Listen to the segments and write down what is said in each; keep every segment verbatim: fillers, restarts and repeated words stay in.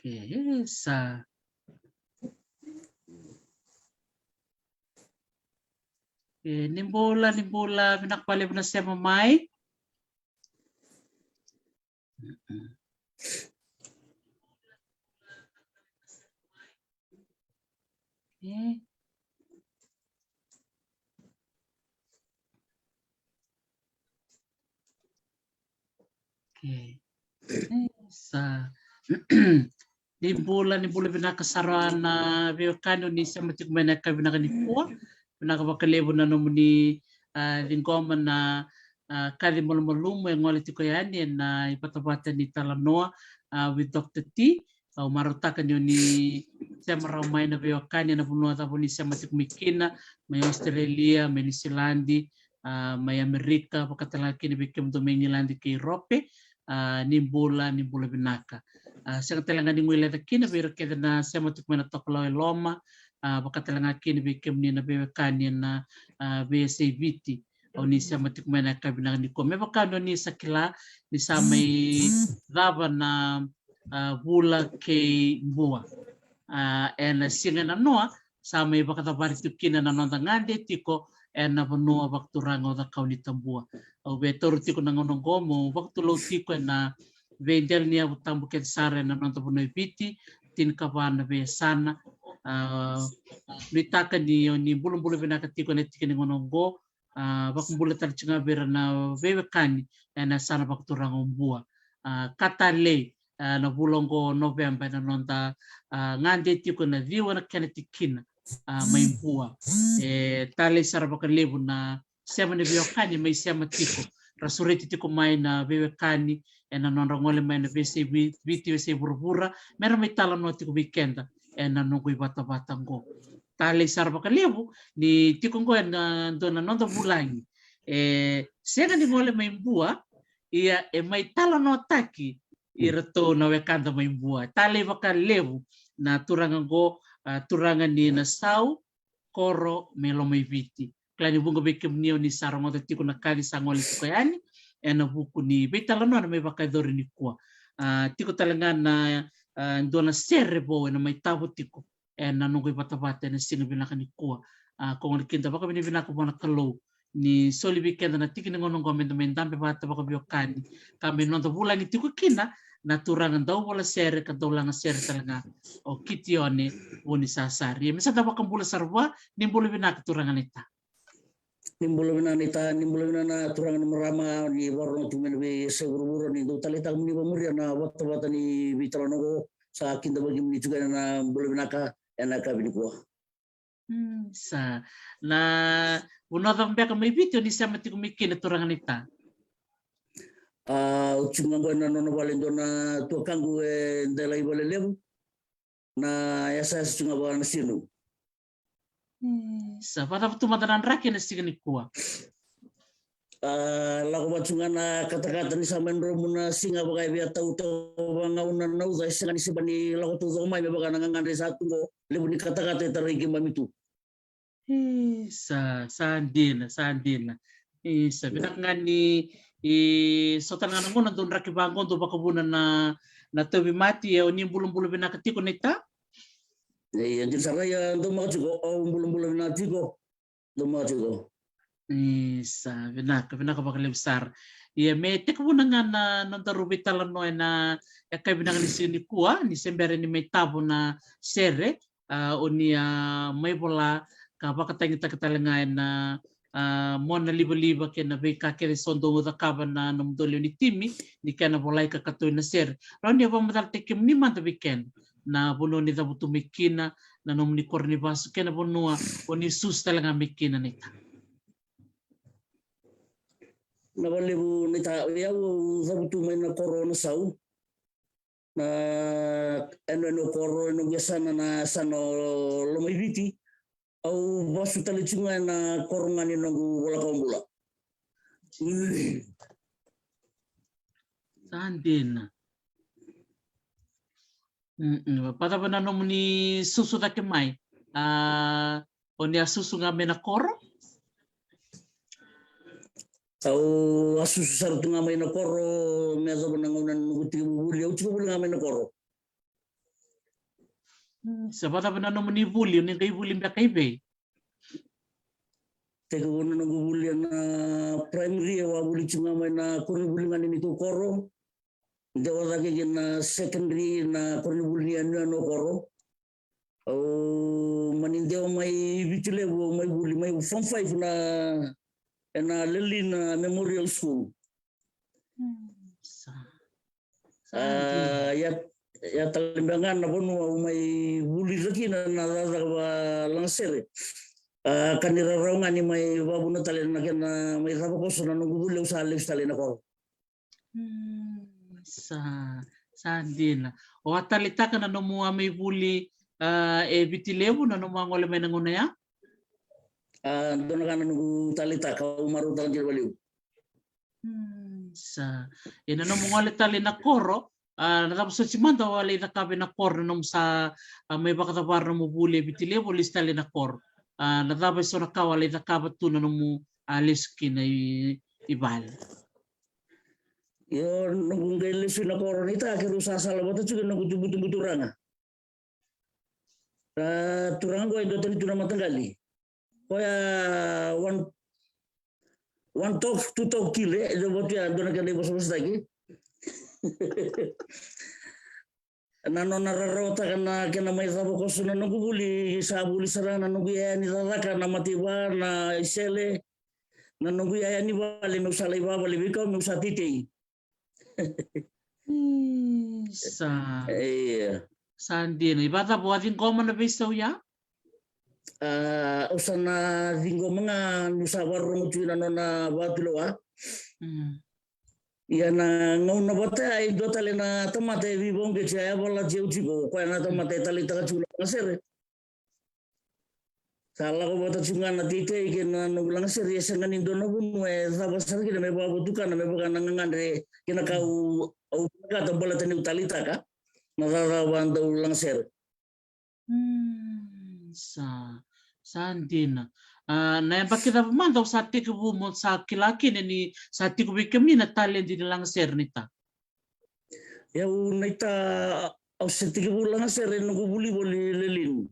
Okay, e sa. E, ni bula, ni bula, vinaka vakalevu na sema mai. Mm-mm. E. Okay. E, sa. Ni bula, ni bula vinaka sara na veiwekani o ni sema tiko mai na yakavi vinaka nikua. Vinaka vakalevu na nomuni, a, ciqoma na, a, kaci malumalumu e gole tiko yani ena ivatavata ni talanoa, a, with Doctor T. Au marautaka ni o ni sema rawa mai na veiwekani ena vanua cava o ni sema tiko mai kina, mai Australia, mai Niusiladi, a, mai Amerika, vakatalega kina vei kemudou mai Igiladi kei Iurope, a, ni bula, ni bula vinaka. A, sega talega ni guileca kina vei ira kece na sema tiko mai na Tokalau e Loma, a, vakatalega kina vei kemuni na veiwekani ena, a, veiyasai Viti. O ni sema tiko mai na yakavi vinaka nikua. Me vaka ni o ni sa kila ni sa mai cava na, a, vula kei Bua. A, ena siga ena noa, sa mai vakacavari tiko kina na noda gade tiko ena vanua vakaturaga o Cakaunitabua. Au via taura tiko na gauna oqo meu vakatulou tiko ena veidela ni yavu tabu kece sara ena noda vanua e Viti, tinikava na veiyasana. A, nuitaka ni o ni bulabula vinaka tiko ena tiki ni gauna oqo, a, vakabula tale tiko ga vei ira na veiwekani ena yasana vakaturaga o Bua. A, ka talei, a, na vula oqo o Noveba ena noda, a, gade tiko na ciwa na kena tikina, a, mai Bua. E talei sara vakalevu na sema ni veiwekani mai sema tiko. Ra sureti tiko mai na veiwekani ena nodra gole mai na veiyasai Vi-, Viti, veiyasai vuravura, me ra mai talanoa tiko vei keda ena noqu ivatavata oqo. Talei sara vakalevu ni tiko oqo ena dua na noda vulagi e sega ni gole mai Bua, ia e mai talanoataki iratou na wekada mai Bua. Talei vakalevu na turaga oqo, a, turaga ni Nasau, Koro mai Lomaiviti. Kila ni vuqa vei kemuni o ni sa rogoca tiko na kaci sa gole tiko yani ena vuku ni veitalanoa na mai vakayacori nikua. A, tiko talega na, a, dua na sere vou ena mai tavo tiko ena noqu ivatavata ena siga vinaka nikua. A, ko gona kina da vakavinavinaka vua na Kalou ni soli vei keda na tiki ni gauna oqo meda mai dabe vata vakaveiwekani ka me noda vulagi tiko kina na turaga dauvola sere ka daulaga sere talega o Kitione Vunisasari. Ia me sa da vakabula sara vua, ni bula vinaka turaga naita. Ni bula vinaka naita, ni bula vinaka na turaga na marama, ni vakarorogo tiko mai na veiyasai vuravura, ni dau taleitaka mo ni vakamuria na vatavata ni veitalanoa oqo, sa kidavaki mo ni tiko ena bula vinaka ena yakavi nikua. Mm, sa. Na vanua cava beka mai Viti o ni sema tiko mai kina turaga naita? A, au tiko ga qo ena nona vale dua na tuakaqu e delai vale levu. Na yasayasa tiko ga vaka na sinu. Mm, sa. Vakacava tu mada na draki ena siga nikua? A, lako vata tiko ga na katakata ni sa mai dromu na siga vaka e via tautauvagauna na uca, e sega ni seba ni lako taucoko mai me vaka na gagadre sa tu qo, levu ni katakata e tarai keimami tu. Isa, sa dina, sa dina. Isa, vinaka ga ni, e, so tale ga na gauna dou draki vaqo dou vakavuna na, na tauvimate, e, o ni bulabula vinaka tiko naita? E, e dina sara, ia dou maka tiko, au bulabula vinaka tiko. Dou maka tiko. Isa, vinaka, vinaka vakalevu sara. Ia me tekivuna ga na, na nodaru veitalanoa ena, e, yakavi vinaka ni siga nikua, ni se bera ni mai tavo na sere, a, o ni a mai vola ka vakatagitaki tale ga ena, a, mona livaliva kei na veika kece so dou cakava na nomudou lewe ni timi, ni kena volai ka katoi na sere. Rawa ni a vakamacalataki kemuni mada vei keda na vanua ni cavutu mai kina, na nomuni koro ni vasu kei na vanua o ni susu tale ga mai kina naita. Na valevu naita, o yau au cavutu mai na koro o Nasau. Na eno, eno koro, eno yasana na yasana o Lomaiviti. Au vasu tale tiko ga ena koro ga ni noqu vola kawa bula. Sa dina. Mm-mm. Vakacava na nomuni susu cake mai? A, o ni a susu ga mai na koro? Au a susu sara tu ga mai na koro, me yacova na gauna ni noqu tekivu vuli, au tiko vuli ga mai na koro. Sa vakacava na nomuni vuli, ni qai vuli beka i vei? Tekivu na noqu vuli ena primary, au a vuli tiko ga mai na koronivuli ga ni neitou koro. Dewa cake ki na secondary na koronivuli ni yanuyanu o koro. Au mani dewa mai Viti Levu, au mai vuli mai form five na ena Lelean Memorial School. Sa. Sa. A, ia, ia tale beka ga na vanua au mai vulica kina na cakacaka vakalagasere. A, ka ni rarawa ga ni mai vakavuna tale na kena mai cava koso na noqu vuli, au sa lesu tale na koro. Sa, sa dina. O a taleitaka na nomu a mai vuli, a, e Viti Levu, na nomu a gole mai na gauna ya? A, dua na ka na noqu taleitaka, au marautaka dina vakalevu. Sa, e na nomu gole tale na koro, a, na cava soti mada o a lai cakava ena koro, na nomu sa, a, mai vakacavara nomu vuli e Viti Levu, o lesu tale na koro. A, na cava eso na ka o a lai cakava tu na nomu a lesu kina i, i vale? Io, noqu qai lesu ina koro, ni ta keirau sa salavata tiko noqu tubutubu turaga. A, turaga qo e dua tani tu na mataqali. Koya one, one talk, two talk kill, e dua vatu ya, dua na kena ivosavosataki. Na nona rarawataka na kena mai cava koso na noqu vuli, sa vuli sara na noqu yaya ni cakacaka, na mataiva, na isele, na noqu yaya ni vale, meu sa lai vavale vei kau, meu sa teitei. Sa. Ia. Sa dina. I vakacava, o a ciqoma na veisau ya? A, au sa na ciqoma ga niu sa vakarorogo tiko na nona vakatulewa. Ia na gauna vata ya e dua tale na tamata e veivakauqeti, a yavalati au tiko, o koya na tamata e taleitaka tiko na lagasere. Sa lako vata tiko ga na teitei kei na noqu lagasere, e sega ni dua na vanua e cava sara kina me vakavotukana me vaka na gagadre kei na ka au, au vinakata baleta niu taleitaka na cakacaka vakadaulagasere. Sa, sa dina. A, na yabaki cava mada o sa tekivu mo sa kila kina ni sa tiko vei kemuni na taledi ni lagasere, naita? Ia, au, naita, au se tekivu lagasere ena noqu vuli voli Lelean.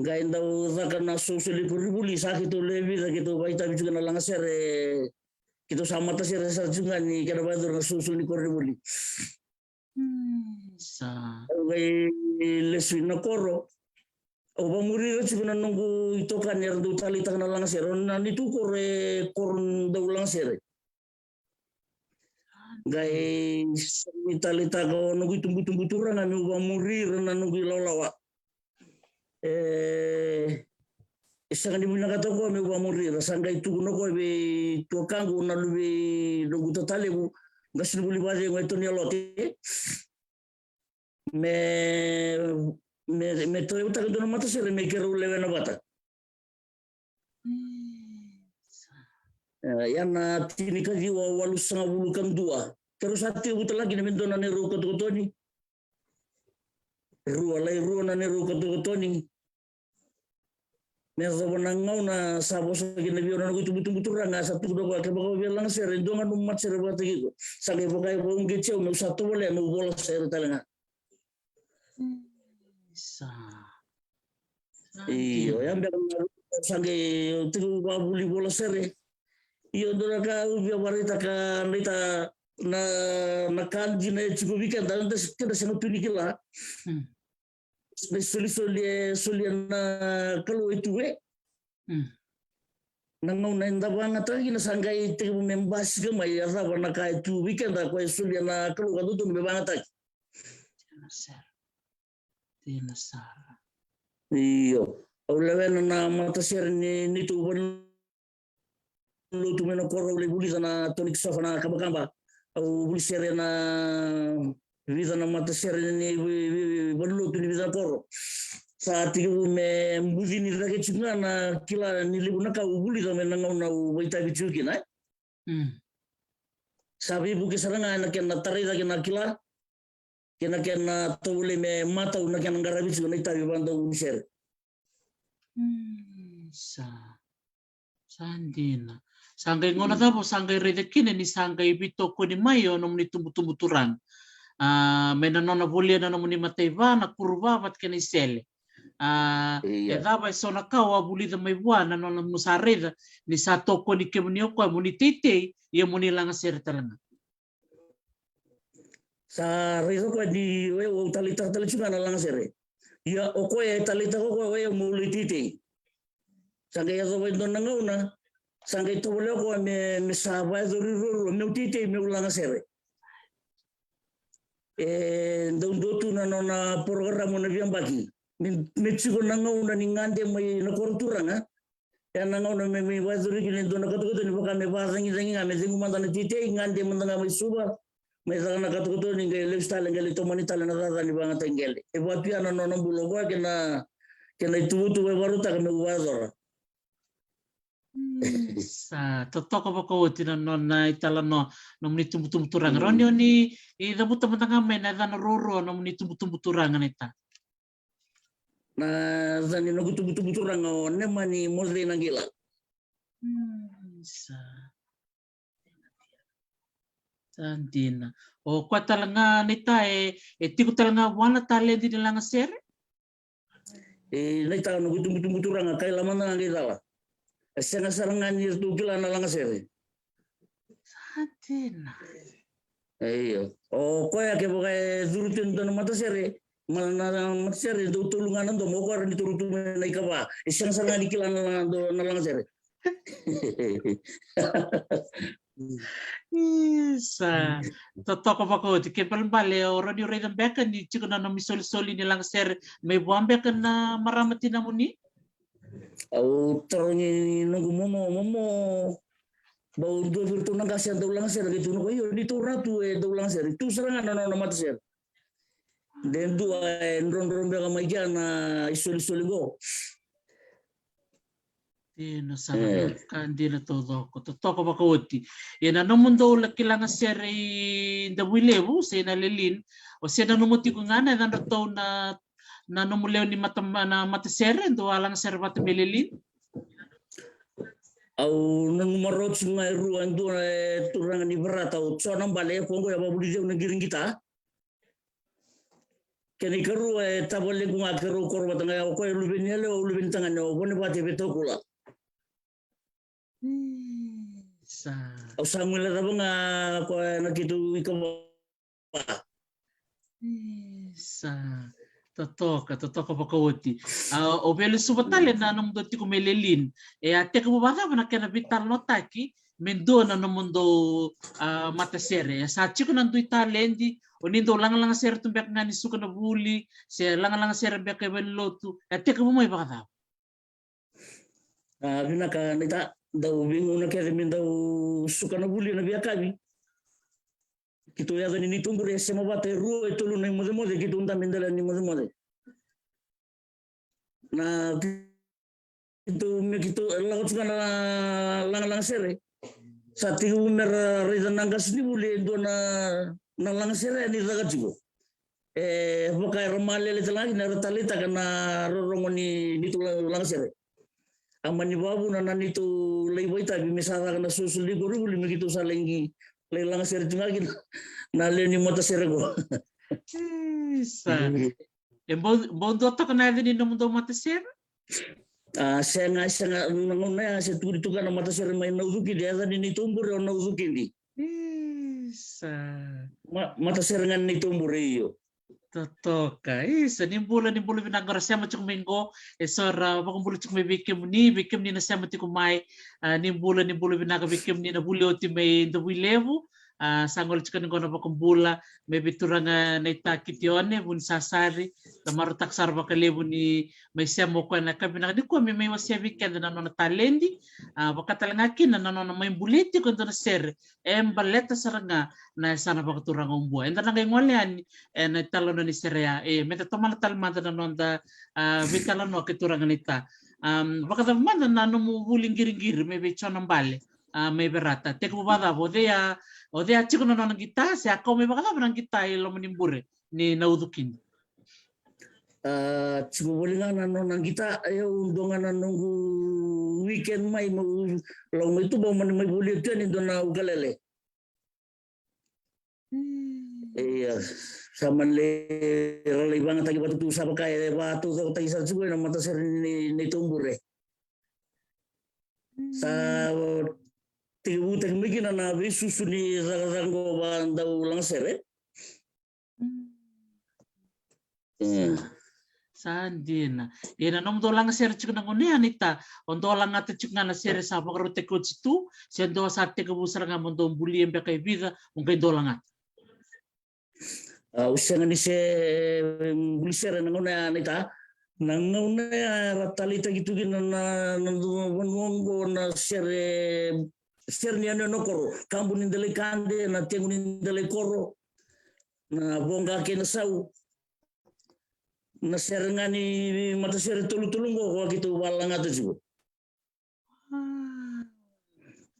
Qai dau caka na solisoli koronivuli, sa keitou lewe vica keitou vakaitavi tiko ena lagasere, keitou sa matasere sara tiko ga ni kena vakayacori na solisoli ni koronivuli. Sa. Au qai lesu ina koro. Au vakamuri ira tiko na noqu itokani era dau taleitaka na lagasere. Na neitou koro e koro dau lagasere. Qai sega ni taleitaka o noqu itubutubu turaga meu vakamuri ira na noqu ilawalawa. E, e sega ni vinakata o koya meu vakamuri ira, sa qai tukuna o koya vei tuakaqu na luve i noqu tatalevu, qasenivuli vakacegu e Tony Alote. Me, me, me tauyavutaka e dua na matasere me keirau lewena vata. E, ia na tinikaciwa walusagavulu ka dua. Keirau sa tekivu tale ga kina me dua na neirau katokatoni. Rua, lai rua na neirau katokatoni. Me yacova na gauna sa vosa kina vei au na noqu itubutubu turaga, sa tukuna o koya, kevaka o via lagasere, dua ga nomu matasere vakataki iko. Sa qai vaka e vakauqeti au meu sa tovolea meu vola sere tale ga. Sa. Io, ya beka na sa qai tekivu vakavuli vola sere. Io, dua na ka au via vakaraitaka, naita, na, na ka dina e tiko vei keda, keda sega tu ni kila. Na isolisoli e solia na Kalou e tu e. Na gauna eda vakayagataka kina sa qai tekivu me basika mai, a cava na ka e tu vei keda, koya e solia na Kalou ka dodonu me vakayagataki. Dina sara. Dina sara. Io. Au lewena na matasere ni, neitou vale lotu mai na koro, au lai vulica na Tony Kisofa na kabakaba. Au vuli sere ena vica na matasere ni, vi, vi, vi, vale lotu ni vica na koro. Sa tekivu me bucini cake tiko ga na kila ni levu na ka au vulica mai na gauna au vakaitavi tiko kina, e. Sa veivuke sara ga ena kena tarai cake na kila. Kei na kena tovolei me matau na kena qaravi tiko na itavi vakadau ni sere. Sa, sa dina. Sa qai gauna cava o sa qai raica kina ni sa qai veitokoni mai o nomuni tubutubu turaga? A, mai na nona volia na nomuni mataiva, na kuruva vata kei na isele. A, e cava e so na ka o a vulica mai vua na nona mu sa raica ni sa tokoni kemuni o koya mo ni teitei, ia mo ni lagasere tale ga? Sa raica o koya ni o yau au taleitaka tale tiko ga na lagasere. Ia o koya e taleitaka o koya o yau meu lai teitei. Sa qai yacova e dua na gauna, sa qai tovolea o koya me, me sa vakayacori ruarua, meu teitei, meu lagasere. E dau dua tu na nona porokaramu na veiyabaki. Me, me tiko na gauna ni gade mai na koro turaga. E na gauna me, me vakayacori kina e dua na katokatoni vaka me vakacagicagi ga, me cegu mada na teitei, gade mada ga mai Suva. Mai caka na katokatoni qai lesu tale, qai lai tomani tale na cakacaka ni vakayagataki qele. E vaka tu ya na nona bula o koya kei na, kei na ituvatuva e vakarautaka meu vakayacora. Mm, sa totoka vakaoti na nona italanoa, nomuni tubutubu turaga. Mm. Rawa ni o ni cavuta mada ga mai na yacana ruarua nomuni tubutubu turaga naita? Na yaca ni noqu tubutubu turaga o Nemani Mocei Naqila. Mm, sa. Sa dina. O koya tale ga naita e, e tiko tale ga vua na taledi ni lagasere? E, naita noqu tubutubu turaga, Kaila mada ga qai cala. E sega sara ga ni ratou kila na lagasere. Sa dina. Io. O koya kevaka e curu tu e dua na matasere, ma na, na matasere dau tolu ga na domo, o koya rawa ni taura tu mai na ikava. E sega sara ga ni kila na, na, na lagasere. Isa. Totoka vakaoti. Ke balebale o rawa ni raica beka ni tiko na nomu isolisoli ni lagasere mai vua beka na marama tinamuni? Au tarogi noqu momo, momo, bau dua vei iratou na qase a dau lagasere, qai tukuna o koya, io, ni taura tu e dau lagasere. Tu sara ga na nona matasere. De dua e drodro beka mai kea na isolisoli qo. Dina sara, ka dina taucoko, totoka vakaoti. Ia na nomudou laki lagasere i Davuilevu se i Nalelin, o se nanuma tiko ga na yacadratou na, na nomu lewe ni mata, na matasere dou a lagasere vata mai Lelin? Au nanuma rawa tiko ga e rua, e dua e turaga ni Verata, o Jona Bale, ko qo e vakavulici au na qiri qita. Kena ikarua e tavalequ ga, keirau koro vata ga, o koya e luve ni yalewa, au luve ni tagane, o Vonevate Veitaukula. Isa. Au sa guilecava ga koya na keitou ikava. Isa. Totoka, totoka vakaoti. A, o Veilesuva tale na nomudou tiko mai Lelin. E a tekivu vakacava na kena veitalanoataki me dua na nomudou, a, matasere? E sa tiko na dui taledi, o ni dou lagalaga sere tu beka ga ni suka na vuli, se lagalaga sere beka e valenilotu, e a tekivu mai vakacava? A, vinaka naita, dau veigauna kece me dau suka na vuli ena veiyakavi. Keitou yaco ni neitou bure e sema vata e rua e tolu na imocemoce, keitou dabe e dela ni mocemoce. Na keitou me keitou lako tiko na lagalaga sere. Sa tekivu me ra raica na qasenivuli e dua na, na lagasere ni caka tiko. E vaka era malele tale ga kina, era taleitaka na rorogo ni, neitou la, lagasere. A mani vakavuna na neitou lai vakaitavi me sa caka na solisoli ni koronivuli me keitou sa lai qi, lai lagasere tiko ga kina na lewe ni matasere qo. Isa. E bau, bau dua toka na yaca ni nomudou matasere? A, sega, sega, na gauna ya se tukuni tu ga na matasere mai Naucukidi, yaca ni neitou bure o Naucukidi. Isa. Ma, matasere ga ni neitou bure, io. Totoka. Isa, ni bula, ni bula vinaka, ra sema tiko mai qo, e so ra vakabula tiko mai vei kemuni, vei kemuni na sema tiko mai, a, ni bula, ni bula vinaka vei kemuni na vuli oti mai Davuilevu, a, sa gole tiko ni qo na vakabula, mai vei turaga naita Kitione Vunisasari, da marautaka sara vakalevu ni mai sema o koya na ka vinaka nikua me mai wasea vei keda na nona taledi, a, vaka tale ga kina na nona mai bulia tiko e dua na sere, e baleta sara ga na yasana vakaturaga o Bua. Eda na qai gole yani ena italanoa ni sere ya, e, meda tomana tale mada na noda, a, veitalanoa kei turaga naita. Am, vakacava mada na nomu vuli qiriqiri mai vei Jona Bale, a, mai Verata? Tekivu vakacava, o cei a, o cei a tiko na nona qita, se a kau mai vakacava na qita i loma ni bure ni Naucukidi? A, tiko voli ga na nona qita, e, au dua ga na noqu weekend mai, meu lako mai tuba, au mani mai volia tu yani e dua na ukalele. Mm. Ia, sa mani lai ra lai vagataki vata tu, sa vaka e vataucokotaki sara tiko ena matasere ni, ni Tobure. Sa tekivutaki mai kina na veisusu ni cakacaka qo vakadaulagasere. Mm. Sa dina. Ia na nomudou lagasere tiko na gauna ya, naita, o dou lagata tiko ga na sere sa vakarautaki oti tu, se dou sa tekivu sara ga mo dou bulia beka e vica mo qai dou lagata? Au sega ni se buli sere na gauna ya, naita. Na gauna ya era taleitaki tu kina na, na, na vanua qo na sere, sere ni yanuyanu koro, kabu ni dalaikade, na tegu ni dalaikoro, na voqa kei na sau. Na sere ga ni matasere tolutolu qo, koya keitou vakalagata tiko.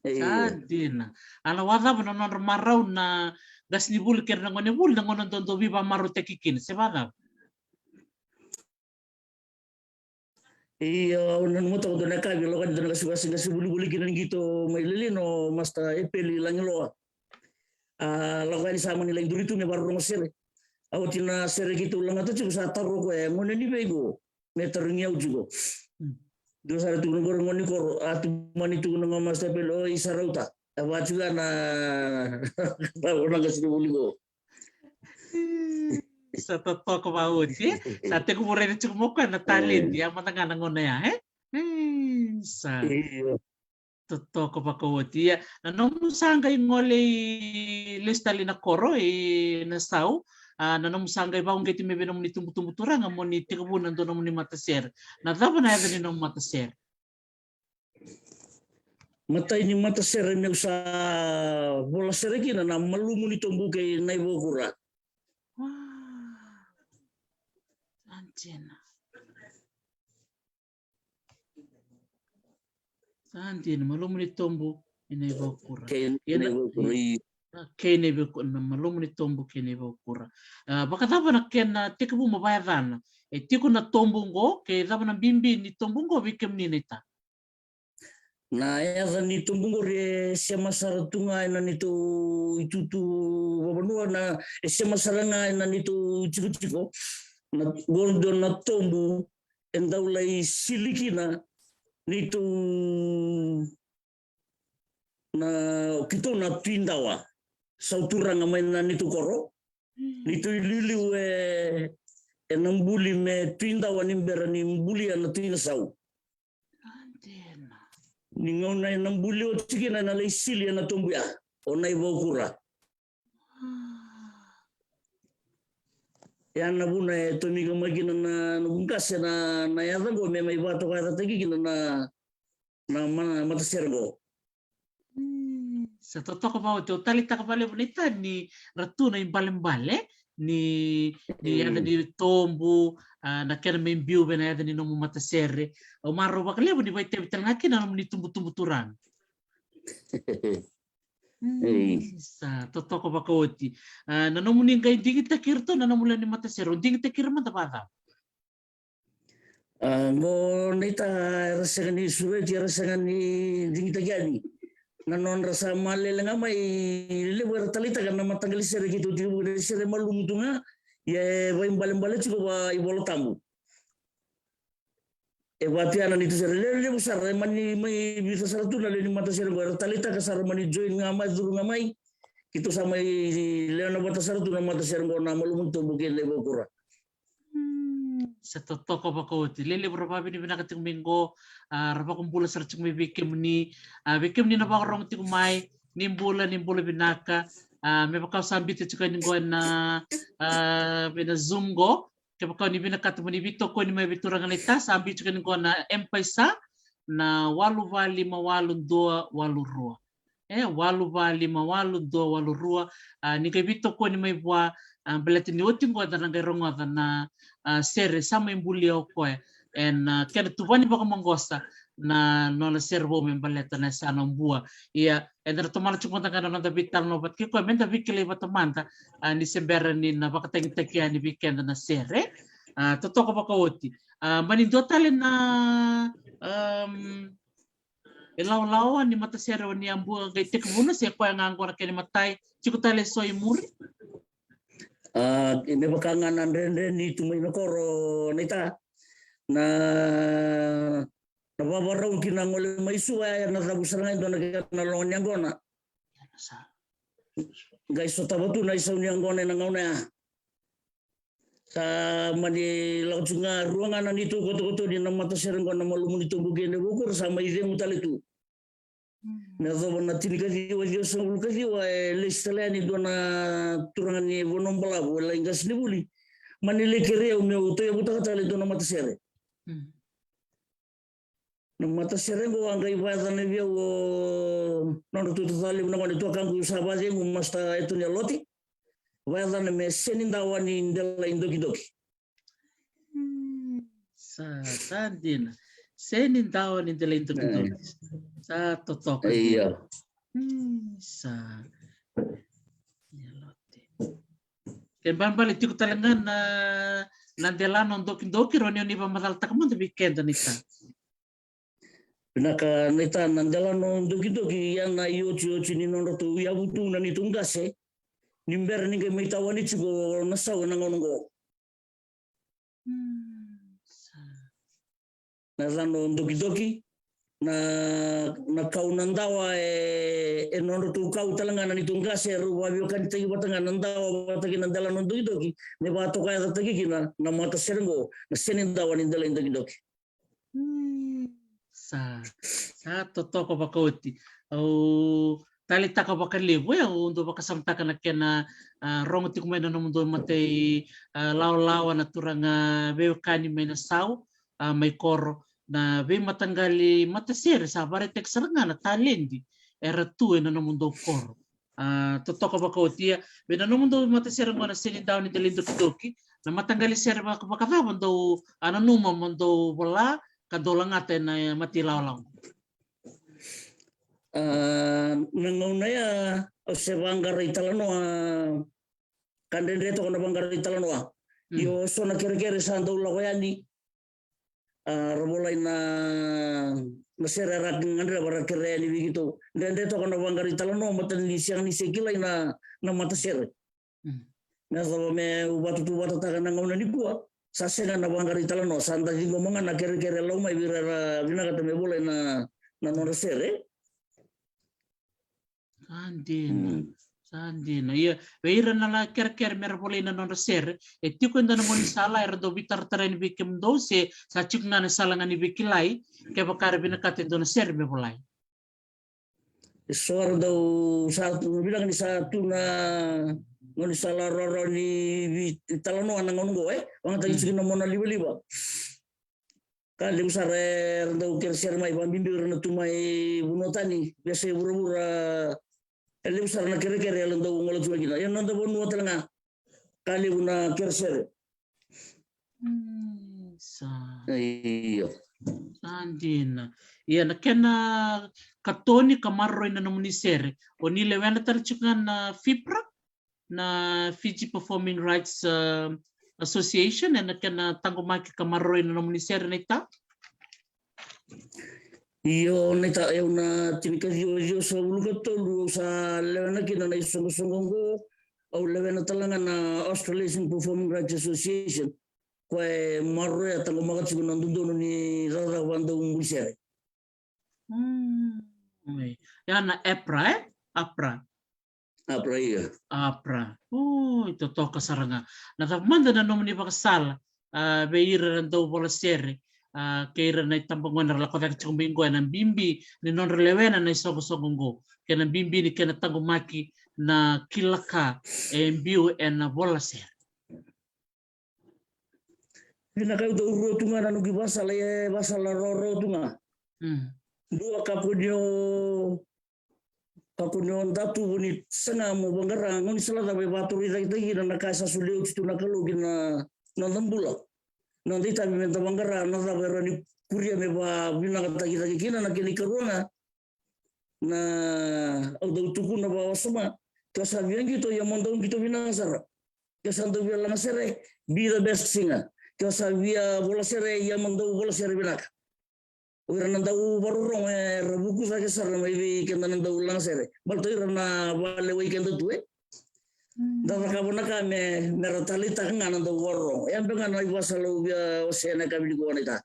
Sa dina. A na vakacava na nodra marau na qasenivuli kei ira na gonevuli na gauna dodou veivakamarautaki kina, se vakacava? Io, au nanuma toka dua na yakavi, lako yani dua na qase, qase, qasenivuli voli kina na qito mai Lelean, o Master Epeli Lagiloa. A lako yani, sa mani lai duri tu me vakarorogo sere. A oti na sere keitou lagata tiko, sa taro o koya, e gone ni vei qo? Me tarogi au tiko. Dua sara tukuna qori, gone ni koro. A tu mani tukuna ga o Master Epeli, o, isa rauta. E vaka tiko ga na, na qasenivuli qo. Sa totoka vakaoti, e? Sa tekivu raica tiko mai o koya na taledi, a mada ga na gauna ya, e? Sa totoka vakaoti. Ia, na nomu sa qai gole i lesu tale i na koro i Nasau, a, na nomu sa qai vakauqeti mai vei nomuni tubutubu turaga mo ni tekivu na dua nomuni matasere. Na cava na yaca ni nomu matasere? Matai ni matasere meu sa vola sere kina na Malumu ni Tobu kei Naivaukura. Sa dina. Sa dina, Malumu ni Tobu kei Naivaukura. Kei Naivaukura, io. Kei Naivaukura, na Malumu ni Tobu kei Naivaukura. A, vakacava na kena tekivu mai vakayacana? E tiko na tobu qo, ke cava na bibi ni tobu qo vei kemuni, naita? Na yaca ni tobu qori e sema sara tu ga ena neitou itutu vakavanua, na, e sema sara ga ena neitou tikotiko. Na qo dua na tobu e dau lai sili kina neitou, na, keitou na Tui Dawa. Sau turaga mai na neitou koro. Neitou iliuliu e, ena buli me Tui Dawa ni bera ni bulia na Tui Nasau. Ni gauna ena buli oti kina ena lai sili ena tobu ya o Naivaukura. Ya na vuna e tomika mai kina na, na noqu qase na, na yaca qo me mai vakatokayacataki kina na, na ma-, matasere qo. Sa totoka vakaoti. Au taleitaka vakalevu, naita, ni ra tu na ibalebale ni, ni yaca ni tobu, a, na kena mai biu vei na yaca ni nomu matasere. Au marau vakalevu ni vakaitavi tale ga kina na nomuni tubutubu turaga. Sa totoka vakaoti. A, na nomuni qai digitaki iratou na nomu lewe ni matasere, o digitaki ira mada vakacava? A, qo, naita, era sega ni sureti, era sega ni digitaki yani. Na nodra sa malele ga mai, levu era taleitaka na mataqali sere keitou tekivu, na sere malumu tu ga, ia e vakaibalebale tiko vakaivolatabu. E vaka tu ya na neitou sere, levu, levu sara, e mani mai vica sara tu na lewe ni matasere qo, era taleitaka sa ra mani join ga mai, curu ga mai. Keitou sa mai lewe na vata sara tu na matasere qo na Malumu ni Tobu kei Naivaukura. Sa totoka vakaoti. Lelevu ra vakavinavinaka tiko mai qo, a, ra vakabula sara tiko mai vei kemuni, a, vei kemuni na vakarorogo tiko mai, ni bula, ni bula vinaka. A, me vaka au sa biuta tiko yani qo ena, a, vei na Zoom qo, kevaka o ni vinakata mo ni veitokoni mai vei turaga naita, sa biu tiko yani qo na M-PAiSA, na walu va lima walu dua walu rua. E, walu va lima walu dua walu rua. A, ni qai veitokoni mai vua, a, baleta ni oti qo eda na qai rogoca na, a, sere sa mai bulia o koya ena, a, kena tuvani vakamaqosa na nona sere vou me baleta na yasana o Bua. Ia, eda na tomana tiko mada ga na noda veitalanoa vata kei koya, meda veikilai vata mada, a, ni se bera ni na vakatagitaki yani vei keda na sere. A, totoka vakaoti. A, mani dua tale na, am, e lawalawa ni matasere o ni a bua qai tekivuna, se koya ga qo na kena imatai, tiko tale eso i muri? A, me vaka ga na dredre ni tu mai na koro, naita. Na, na vavarau ki na gole mai Suva, e na cavu sara ga e dua na kena loga ni yaqona. Qai sotava tu na isau ni yaqona e na gauna ya. Sa mani lako tu ga rua ga na neitou kotokoto ni na matasere qo na malumu ni tobu kei na vukura sa mai cegu tale tu. Me yacova na tinikaciwa ciwasagavulu kaciwa e lesi tale yani dua na turaga ni Vanua Balavu, e lai qasenivuli. Mani lai kerei au meu tauyavutaka tale dua na matasere. Na matasere qo a qai vakayacana vei au o nodratou tacalevu na gone tuakaqu sa vakacegu, Master Etoni Alote. Vakayacana me Senidawa ni Delai Dokidoki. Sa, sa dina. Senidawa ni Delai Dokidoki. Sa totoka. Ia. Sa. Ni Alote. Ke balebale tiko tale ga na, na delana o dokidoki, rawa ni o ni vakamacalataka mada vei keda, naita. Vinaka, naita, na delana o dokidoki, ia na iotioti ni nodratou yavu tu na neitou qase ni bera ni qai mai tawani tiko na sau e na gauna qo. Na yacana o dokidoki, na, na kau na dawa e, e nodratou kau tale ga na neitou qase, e rau vakaveiwekanitaki vata ga na dawa vata kei na delana o dokidoki, me vakatokayacataki kina na matasere qo na Senidawa ni Delai Dokidoki. Sa, sa totoka vakaoti. Au taleitaka vakalevu, e, au dau vakasamataka na kena, a, rogo tiko mai na nomudou matai, a, lawalawa na turaga veiwekani mai na sau, a, mai koro, na veimataqali matasere sa vakaraitaki sara ga na taledi era tu e na nomudou koro. A, totoka vakaoti. Ia, vei na nomudou matasere qo na Senidawa ni Delai Dokidoki, na mataqali sere vaka, vakacava dou a nanuma mo dou vola ka dou lagata e na matai lawalawa? A, na gauna ya au se vaqara italanoa, ka dredre toka na vaqara italanoa. Io, so na kerekere sa dau lako yani, a, ra volai na, na sere era gadreva ra kerea yani vei keitou. Dredre toka na vaqara italanoa, baleta ni sega ni se kilai na, na matasere. Me yacova meu vakatutuvata taka na gauna nikua, sa sega na vaqara italanoa, sa da ciqoma ga na kerekere lau mai vei ira era vinakata me volai na, na nodra sere. Sa dina. Sa dina. Ia, vei ira na la kerekere me ra volai na nodra sere, e tiko e dua na gaunisala era dau veitaratara yani vei kemudou se sa tiko ga na sala ga ni veikilai, kevaka era vinakata e dua na sere me volai? E so era dau sa tu, vinaka ni sa tu na gaunisala rawarawa ni veitalanoa na gauna qo, e? Vagataki tiko na monalivaliva. Ka levu sara era dau kere sere mai, vakabibi ira na tu mai vanua tani, veiyasai vuravura. E levu sara na kerekere era dau gole tu kina. Ia na noda vanua tale ga ka levu na kere sere. Sa. Io. Sa dina. Ia na kena katoni ka maroroi na nomuni sere, o ni lewena tale tiko ga na FIPRA, na Fiji Performing Rights, a, Association, e na kena taqomaki ka maroroi na nomuni sere, naita? Io, naita, au na tinikaciwa ciwasagavulu katolu au sa lewena kina na isoqosoqo qo. Au lewena tale ga na Australasian Performing Rights Association, koya e maroroya, taqomaka tiko na dodonu ni cakacaka vakadaubui sere. Ia na APRA, e? APRA. APRA, ia. APRA. Oi, totoka sara ga. Na cava mada na nomuni vakasala, a, vei ira era dau vola sere, a, kei ira na itabagone era lako cake tiko mai qo, e na bibi ni nodra lewena na isoqosoqo qo, kei na bibi ni kena taqomaki na kila ka e biu e na vola sere? Vinaka, au dau rua tu ga na noqu ivakasala, e vakasala rawarawa tu ga. Dua, kakua ni o, kakua ni o datuvu ni saga mo vaqara gaunisala cava e vakatoroicaketaki kina na ka e sa solia oti tu na Kalou ki na noda bula. Noda itavi me da vaqara na cava e rawa ni kuria me vakavinakataki cake kina. Na kena ikarua ga, na, au dau tukuna vakawasoma, ke o sa via qito, ia mo dau qito vinaka sara. Ke o sa dau via lagasere, be the best singer. Ke o sa via volasere, ia mo dau volasere vinaka. O ira na dau vakarorogo era vuku cake sara mai vei keda na dau lagasere, baleta o ira na vakalewai keda tu, e. Da cakava na ka me, me ra taleitaka ga na dau vakarorogo. E a beka ga na ivakasala au via wasea ena yakavi nikua, naita.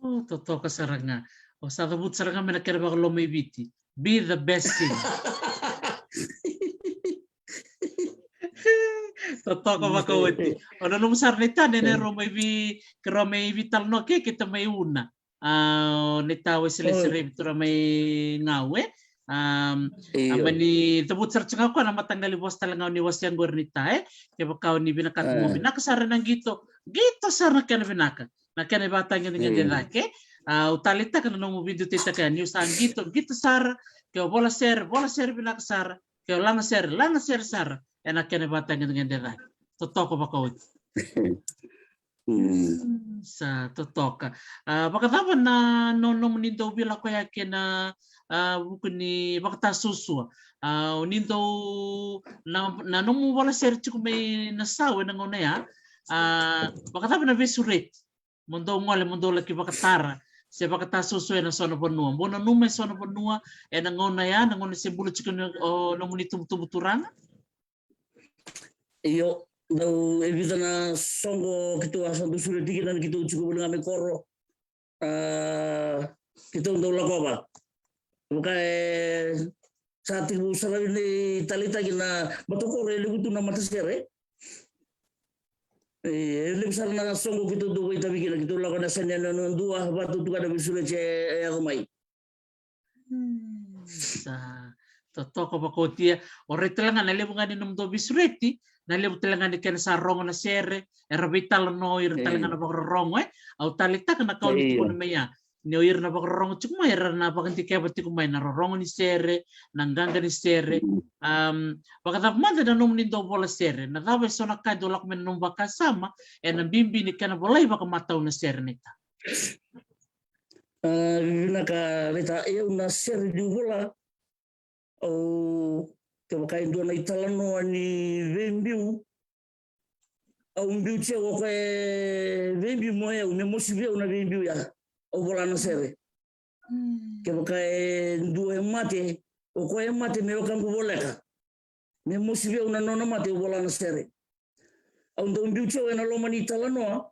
O, totoka sara ga. O sa cavuta sara ga mai na kena vakalomai Viti. Be the best singer. Totoka vakaoti. O na nomu sara, naita, na, na rau mai vi, ke rau mai vitalanoa ke, ke ta mai una. A, o naita Weselese Revi, tu ra mai Gau, e. A, a mani cavuta sara tiko ga o koya na mataqali vosa tale ga o ni wasea qori, naita, e. Kevaka o ni vinakata mo vinaka sara na qito, qito sara na kena vinaka. Na kena ivakatagedegede cake. A, au taleitaka na nomu veidutaitaka ya, niu sa qito, qito sara, ke o vola sere, vola sere vinaka sara, ke o laga sere, laga sere sara, ena kena ivakatagedegede cake. Totoka vakaoti. Sa totoka. A, vakacava na, no, nomuni dau veilakoyaki ena, a, vuku ni vakatasuasua? A, o ni dau, na, na nomu vola sere tiko mai Nasau ena gauna ya, a, vakacava na veisureti? Mo dou gole, mo dou laki vakatara se vakatasuasua ena so na vanua. Mo nanuma e so na vanua ena gauna ya, na gauna se bula tiko ni, o nomuni tubutubu turaga? Io, dau e vica na soqo keitou a sa dau sureti kina ni keitou tiko voli ga mai koro. A, keitou dau lakova. Vaka e sa tekivu sara ni taleitaki na matakoro, e levu tu na matasere. E, e levu sara na soqo keitou dau vakaitavi kina, keitou lako na sene na dua, vakatutuka na veisureti e, e yaco mai. Sa totoka vakaoti. O rai tale ga na levu ga ni nomudou veisureti, na levu tale ga ni kena sa rogo na sere, era veitalanoa o ira tale ga na vakarorogo, e. Au taleitaka na ka o ni tukuna mai ya, ni o ira na vakarorogo tiko mai, era na vakadikeva tiko mai na rorogo ni sere, na qaqa ni sere. Am, vakacava mada na nomuni dau vola sere? Na cava e so na ka e dau lako mai na nomu vakasama ena bibi ni kena volai vakamatau na sere, naita? A, vinaka, naita, au na sere niu vola, au, kevaka e dua na italanoa ni veibiu, au biuti au, o koya e veibiu mai au, me mosi vei au na veibiu ya, au vola na sere. Kevaka e dua e mate, o koya e mate me wekaqu voleka, me mosi vei au na nona mate, au vola na sere. Au dau biuti au ena loma ni talanoa,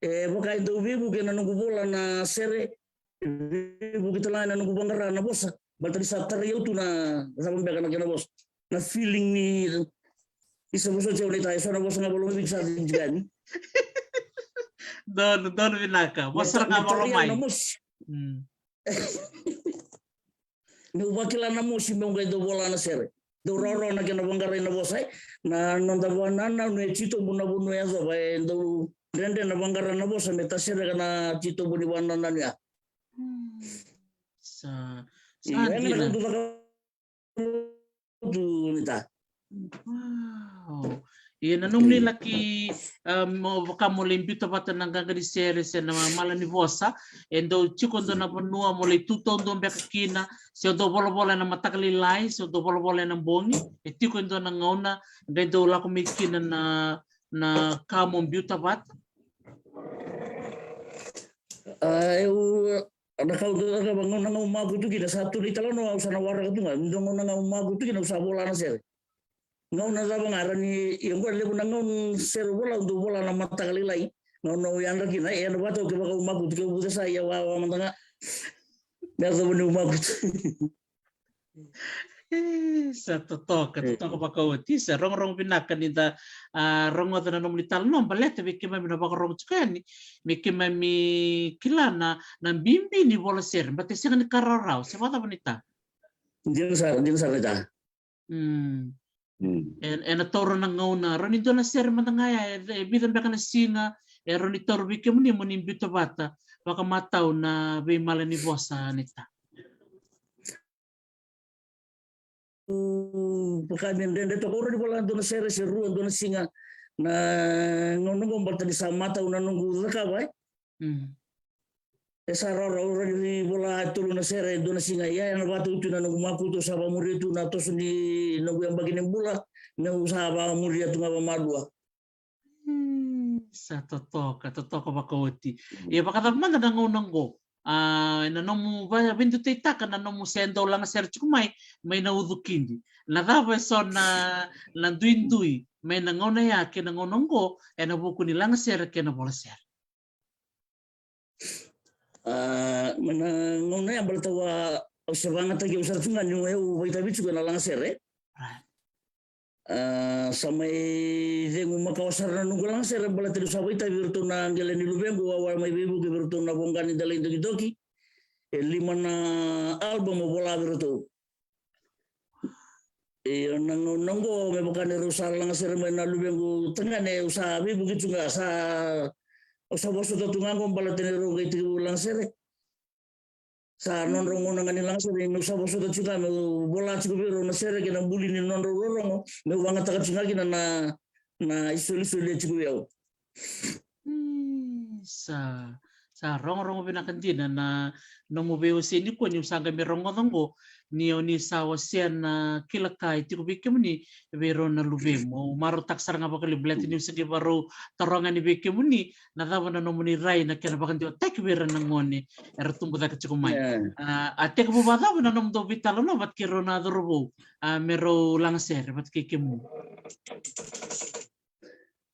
e vaka e dau veivuke na noqu vola na sere, veivuke tale ga na noqu vaqara na vosa, baleta ni sa tarai au tu na cava beka na kena vosa. Na feeling ni, ni sa vosa tiko, naita, e so na vosa ga vakaLomaniqu sa tiko yani. Donu, donu vinaka. Vosa ga vakaLomai. Meu vakila na mosi meu qai dau vola na sere. Dau rawarawa na kena vaqarai na vosa, e. Na noda vakanananu e titobu na vanua e yacova, e dau dredre na vaqara na vosa me tasereka na titobu ni vakanananu ya. Sa, sa dina. Wow. Ia na nomuni laki, ah, mo vaka mo lai biuta vata na qaqa ni sere se na mala ni vosa, e dau tiko e dua na vanua mo lai tu taudua beka kina, se o dau volavola ena mataka lailai, se o dau volavola ena bogi, e tiko e dua na gauna qai dau lako mai kina na, na ka mo biuta vata? A, eu, na ka au dau cakava, gauna ga au makutu kina, sa tu na italanoa, au sa na waraka tu ga, dua gauna ga au makutu kina, au sa vola na sere. Gauna cava ga, era ni, ia qo levu na gauna sere vola, au dau vola na mataka lailai. Gauna au yadra kina, e na vata au kevaka au makutu, keu vucesa, ia wawa mada ga. Me yacova niu makutu. E, sa totoka, totoka vakaoti. Sa rogorogo vinaka ni da, a, rogoca na nomuni talanoa, baleta vei keimami na vakarorogo tiko yani, me keimami kila na, na bibi ni vola sere, baleta e sega ni ka rawarawa, se vakacava, naita? Dina sara, dina sara, naita. Mm. E, ena taura na gauna, rawa ni dua na sere mada ga ya, e, e vica beka na siga, e rawa ni taura vei kemuni mo ni biuta vata vakamatau na veimala ni vosa, naita? Vaka me dredre toka, au rawa ni vola dua na sere se rua dua na siga na gauna qo, baleta ni sa matau na noqu cakava, e. E sa rawarawa, au rawa ni vola tolu na sere dua na siga, ia e na vakatau tu na noqu makutu, au sa vakamuria tu na toso ni noqu yabaki ni bula, meu sa vakamuria tu ga vakamalua. Sa totoka, totoka vakaoti. Ia vakacava mada na gauna qo? A, ena nomu va-, veidutaitaka na nomu se dau lagasere tiko mai, mai na ucu kidi. Na cava eso na, na duidui mai na gauna ya kei na gauna oqo ena vuku ni lagasere kei na volasere? A, mai na gauna ya baleta au a, au se vagataki au sara tiko ga niu, au vakaitavi tiko ena lagasere. Right. A, sa mai cegu makawa sara na noqu lagasere baleta niu sa vakaitavi vei iratou na qele ni luvequ, au a mai veivuke vei iratou na voqa ni delai dokidoki. E lima na album au vola vei iratou. Io, na gauna oqo me vaka ni rau sa lagasere mai na luvequ tagane, au sa veivuke tu ga, sa, au sa vosota tu ga oqo baleta ni rau qai tekivu lagasere. Sa nodrau gauna ga ni lagasere, meu sa vosota tiko ga meu vola tiko vei rau na sere kei na buli ni nodrau rorogo, meu vagataka tiko ga kina na, na isolisoli e tiko vei au. Mm, sa, sa rogorogo vinaka dina na nomu veiwasei nikua niu sa qai mai rogoca oqo, ni o ni sa wasea na kila ka e tiko vei kemuni vei rau na luvemu. Au marautaka sara ga vakalevu baleta niu se qai vakarau taroga yani vei kemuni na cava na nomuni rai na kena vakadewataki vei ira na gone era tubu cake tiko mai. Yeah. A, a tekivu vakacava na nomudou veitalanoa vata kei rau na cauravou, a, me rau lagasere vata kei kemuni?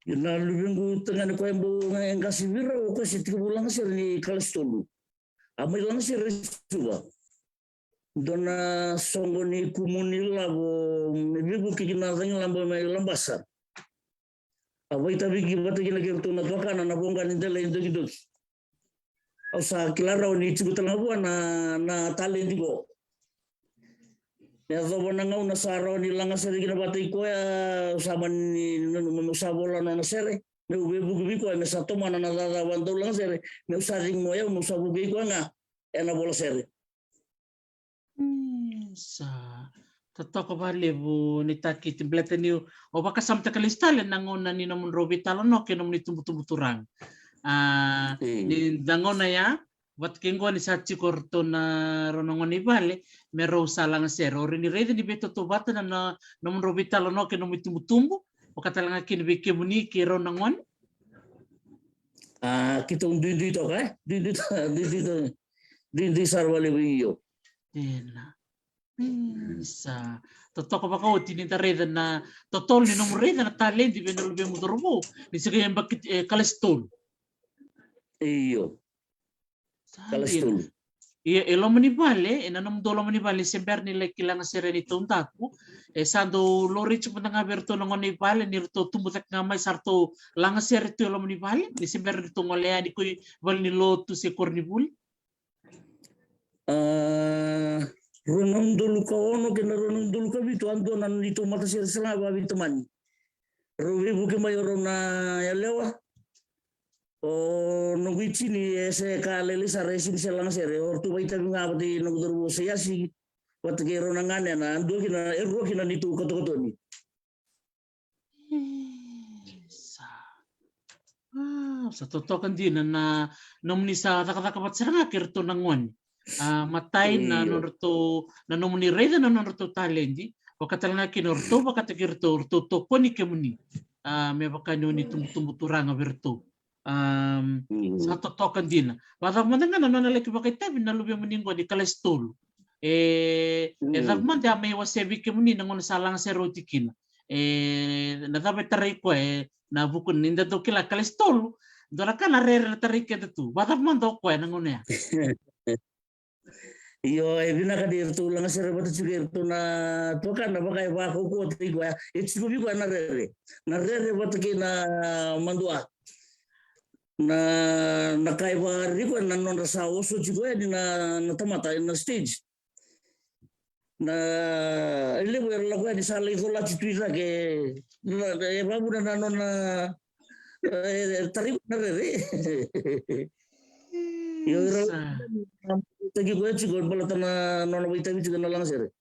Io, na luvequ tagane koya e bau e qase vei rau, o koya se tekivu lagasere ni kalasi tolu. A mai lagasere e Suva. Dua na soqo ni kumu ni lavo me veivuke ki na cagilaba mai Labasa. A vakaitavi vata kina kei iratou na tuakana na voqa ni delai dokidoki. Au sa kila rawa ni tiko tale ga vua na, na taledi qo. Me yacova na gauna sa rawa ni lagasere kina vata i koya, au sa mani nanuma meu sa vola nona sere, meu veivuke vei koya, me sa tomana na cakacaka vakadaulagasere, meu sa cegu o yau, meu sa vukei koya ga ena vola sere. Mm, sa totoka vakalevu ni takiti baleta niu, o vakasamataka lesu tale na gauna ni nomudrau veitalanoa kei nomuni tubutubu turaga. A, mm, ni da gauna ya, vata kei qo ni sa tiko ratou na, rau na gone i vale, me rau sa lagasere. O rai ni raica ni veitautauvata na, na nomudrau veitalanoa kei nomuni tubutubu, vaka tale ga kina vei kemuni kei rau na gone. A, keitou duidui toka, e? Duidui toka, duidui toka. Duidui sara vakalevu, io. Ena. Mm, sa totoka vakaoti ni da raica na totolo ni nomu raica na taledi vei na luvemu cauravou, ni se qai yabaki, e, kalasi tolu. Io. Sa dina. Kalasi tolu. Ia, e loma ni vale, ena nomudou loma ni vale, ni se bera ni laki lagasere ni taudaku, e sa dau laurai tiko mada ga vei iratou na gone i vale ni ratou tubu cake ga mai, sa ratou lagasere tu e loma ni vale, ni se bera ni ratou gole yani ko i valenilotu se koronivuli? A, rua na udolu ka ono kei na rua na udolu ka vitu, a dua na neitou matasere sara ga vakaveitamani. Rau veivuke mai o rau na yalewa. O noqu itini e se ka lailai sara, e sega ni se lagasere. O ratou vakaitavi ga vata kei noqu cauravou o Saiasi vata kei rau na ganena, a dua kina, e rua kina neitou katokatoni. Sa, a, sa totoka dina na nomuni sa cakacaka vata sara ga kei ratou na gone. A, matai na, io, nodratou, na nomuni raica na nodratou taledi, vaka tale ga kina o ratou vakataki iratou, ratou tokoni kemuni. A, me vaka ni oni tubutubu turaga vei iratou. Am, mm, sa totoka dina. Vakacava mada ga na nona laki vakaitavi na luvemuni qo ni kalasi tolu? E, e, mm, cava mada a mai wasea vei kemuni na gauna sa lagasere oti kina? E, na cava e tarai koya, e, na vuku ni da dau kila kalasi tolu, dua na ka na rere na tarai keda tu. Vakacava mada o koya na gauna ya? Io, e vinaka ni ratou lagasere vata tiko kei ratou na tuakana, vaka e vakaukauwataki koya. E tiko vei koya na rere. Na rere vata kei na madua. Na, na ka e vakarerei koya na nodra sa oso tiko yani na, na tamata ena stage. Na, e levu era lako yani sa lai colati tu i cake. Na, e vakavuna na nona, e, e tarai koya na rere. Io, ira, sa, na, taki koya tiko, baleta na nona vakaitavi tiko na lagasere.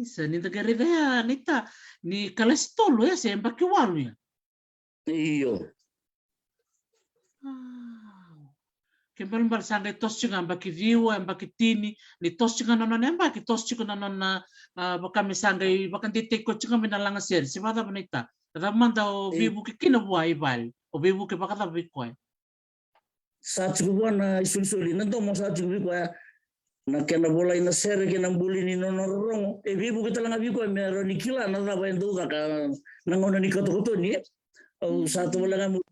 Isa, ni da qai raica ya, naita, ni kalasi tolu ya, se yabaki walu ya? Io. Wow. Ke balebale sa qai toso tiko ga yabaki ciwa, yabaki tini, ni toso tiko ga na nona yabaki, toso tiko na nona, a, vaka me sa qai vakadeitaki koya tiko ga mai na lagasere, se vakacava naita? Cava mada o, e, veivuke kina vua i vale? O veivuke vakacava vei koya? Sa tiko vua na isolisoli, na domo sa tiko vei koya. Na kena volai na sere kei na buli ni nona rorogo. E veivuke tale ga vei koya me rawa ni kila na cava e dau caka na gauna ni katokatoni. Au sa tovolea ga meu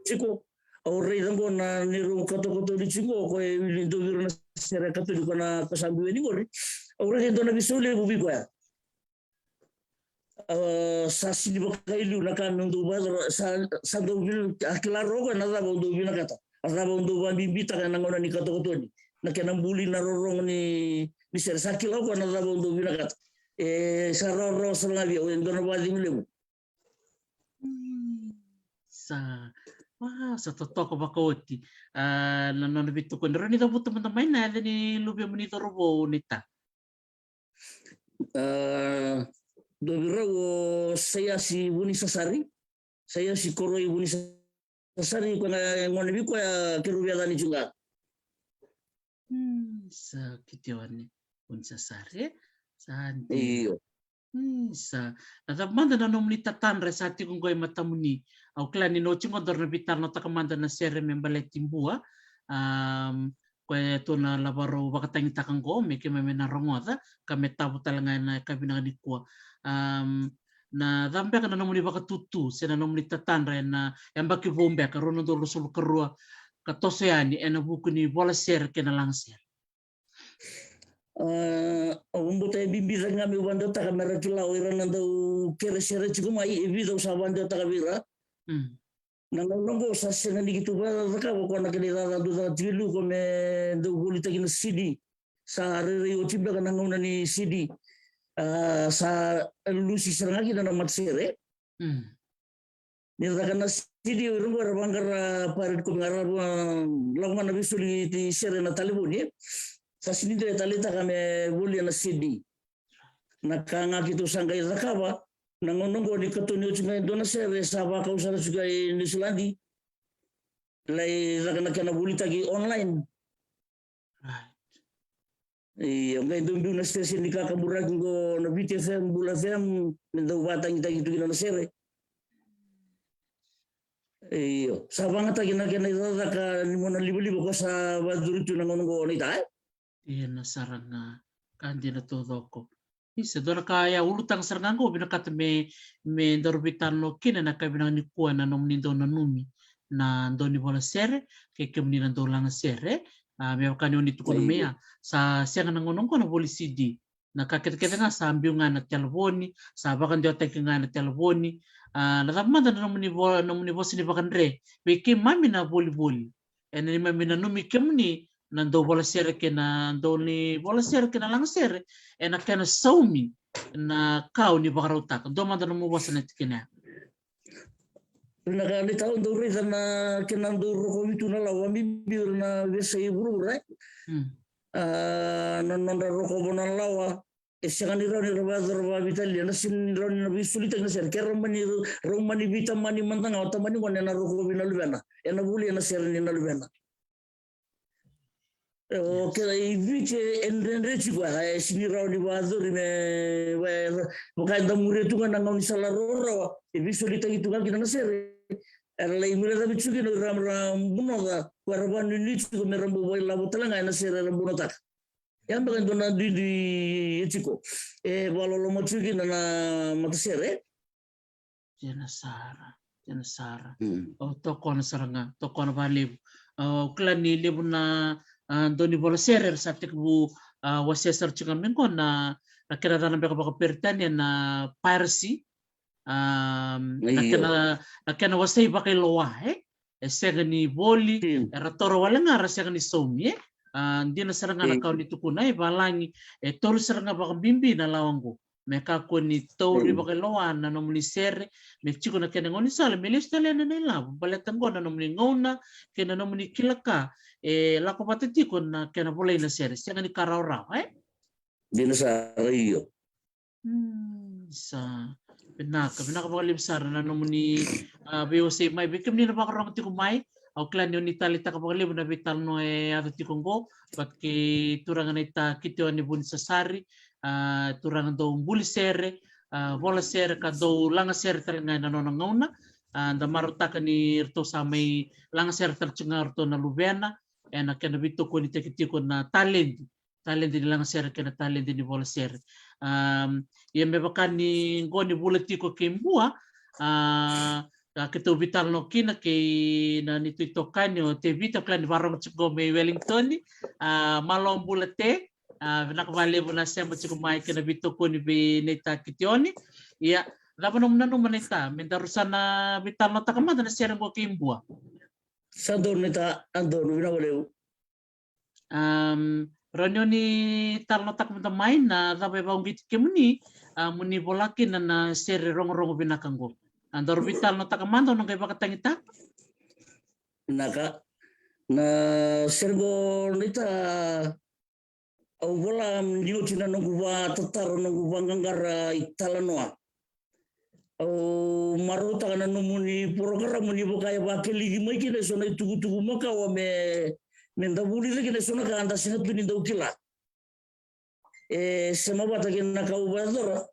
tiko. Au raica qo na neirau katokatoni tiko, ko e wili dau vei ira na sere katoni ko na ko sa biu yani qori. Au raica e dua na veisau levu vei koya. A, sa sini vakailiu na ka meu dau vakayacora, sa, sa dau vin-, a kila rawa o koya na cava au dau vinakata. A cava au dau vakabibitaka ena gauna ni katokatoni. Na kena buli na rorogo ni, ni sere, sa kila o koya na cava au dau vinakata. E, sa rawarawa sara ga vei au, e dua na vakacegu levu. Mm, sa, wa, sa totoka vakaoti. A, na nona veitukuni. Rawa ni cavuta mada mai na yaca ni luvemuni cauravou, Nita? A, dua vei rau o Saiasi Vunisasari. Saiasi Koroi Vunisasari, koya ga e gone vei koya keirau via yacani tiko ga. Mm, sa Kitione Vunisasari, e? Sa dina. Io. Mm, sa. Na cava mada na nomuni tatadra e sa tiko qo e matamuni? Au kila ni na oti qo daru na veitalanoataka mada na sere me baleti Bua. Am, koya e tu na lava rau vakatagitaka qo me keimami na rogoca, ka me tavu tale ga ena yakavi vinaka nikua. Am, na cava beka na nomuni vakatutu se na nomuni tatadra ena yabaki vou beka, rua na udolu ruasagavulu ka rua, ka toso yani ena vuku ni vola sere kei na laga sere? A, au vakabauta e bibi cake ga meu vakadewataka me ra kila o ira na dau kere sere tiko mai, e vica au sa vakadewataka vei ira. Mm. Na gauna oqo sa sega ni keitou vakacakava ko na kena icacadutaka tiko e liu ko me dau volitaki na C D. Sa rairai oti beka na gauna ni C D. A, sa lusi sara ga kina na matasere. Mm. Ni caka na C D, o ira qo era vaqara pirate copy ga, ra lako ga na veisoli ni sere na talevoni, e. Sa sini dau taleitaka me volia na C D. Na ka ga keitou sa qai cakava, na gauna oqo ni katoni oti ga e dua na sere, sa vakau sara tiko i Niusiladi. Lai caka na kena volitaki online. Right. Io, qai dau biu na station ni kakaburaki qo na Viti F M, Bula F M, me dau vakatagitaki tu kina na sere. Io, sa vagataki na kena icacaka ni mona livaliva ko sa vakacuri tu na gauna qo, Nita, e? Dina sara ga, ka dina taucoko. Isa, dua na ka ya ulutaga sara ga qo, vinakata me, me daru veitalanoa kina ena yakavi vinaka nikua, na nomuni dau nanumi na dau ni vola sere kei kemuni na dau laga sere. A, me vaka ni oni tukuna mai ya, sa sega na gauna qo na voli C D. Na ka kecekece ga sa biu ga ena talevoni, sa vakadewataki ga ena talevoni. A, na cava mada na nomuni vo-, nomuni vosa ni vakadre vei keimami na volivoli ena neimami nanumi kemuni na dau vola sere kei na dau ni vola sere kei na laga sere, ena kena saumi na ka oni vakarautaka? Dua mada nomu vosa na tikina ya. Vinaka, Nita, au dau raica na kena dau rokovi tu na lawa, bibi ira na veiyasai vuravura, e? Mm. A, na nodra rokova na lawa, e sega ni rawa ni ra vakayacora vakaveitalia, na sega ni rawa ni na veisolitaki na sere, ke rau mani, rau mani veitamani mada ga o tamani gone ena rokovi na luvena, ena volia na sere ni na luvena. E, o keda i Viti e dredre tiko, e sega ni rawa ni vakayacori me, e, vaka eda muria tu ga na gaunisala rawarawa, e veisolitaki tu ga kina na sere. Era lai guilecavi tiko kina o ira mera bunoca, ko era vakanuinui tiko mera bau vakailavo tale ga ena sere era bunotaka. Ya beka e dua na duidui e tiko. E vakaloloma tiko kina na matasere. Dina sara, dina sara. Mm. Au tokona sara ga, tokona vakalevu. Au kila ni levu na, a, dau ni vola sere era sa tekivu, a, wasea sara tiko ga mai qo na, na kena yacana beka vakaperitania na piracy. A, na kena, na kena wasei vakailoa, e? E sega ni voli, era taura wale ga, ra sega ni saumi, e? A, dina sara ga na ka oni tukuna, e, valagi, e tauri sara ga vakabibi na lawa qo. Me kakua ni tauri vakailoa na nomuni sere, me tiko na kena gaunisala, me lesu tale yani na ilavo, baleta qo na nomuni gauna kei na nomuni kila ka e lako vata tiko na kena volai na sere, sega ni ka rawarawa, e? Dina sara, io. Mm, sa vinaka, vinaka vakalevu sara na nomuni, a, veiwasei mai vei kemuni na vakarorogo tiko mai. Au kila ni oni taleitaka vakalevu na veitalanoa e yaco tiko qo vata kei turaga naita Kitione Vunisasari, a, turaga dau buli sere, a, vola sere ka dau laga sere tale ga ena nona gauna. A, da marautaka ni ratou sa mai lagasere tale tiko ga ratou na luvena ena kena veitokonitaki tiko na taledi, taledi ni lagasere kei na taledi ni vola sere. Am, ia me vaka ni qo ni vula tiko kei Bua, a, a keitou veitalanoa kina kei na neitou itokani o Tevita, kila ni vakarorogo tiko mai Wellington. A, malo bula Te, a, vinaka vakalevu na sema tiko mai kei na veitokoni vei Naita Kitione. Ia, cava nomu nanuma Naita, me daru sa na veitalanoataka mada na sere qo kei Bua? Sa donu Naita, a donu, vinaka vakalevu. Am, rawa ni o ni talanoataka mada mai na cava e vakauqeti kemuni, a, mo ni vola kina na sere rogorogo vinaka qo. A, daru veitalanoataka mada, au na qai vakatagitaka. Vinaka. Na sere qo Naita, au vola ni oti na noqu vatataro, noqu vaqaqara italanoa. Au marautaka na nomuni porokaramu ni vaka e vakeligi mai kina eso na itukutuku makawa me, me da vulica kina eso na ka da sega tu ni dau kila. E sema vata kei na ka au vakayacora,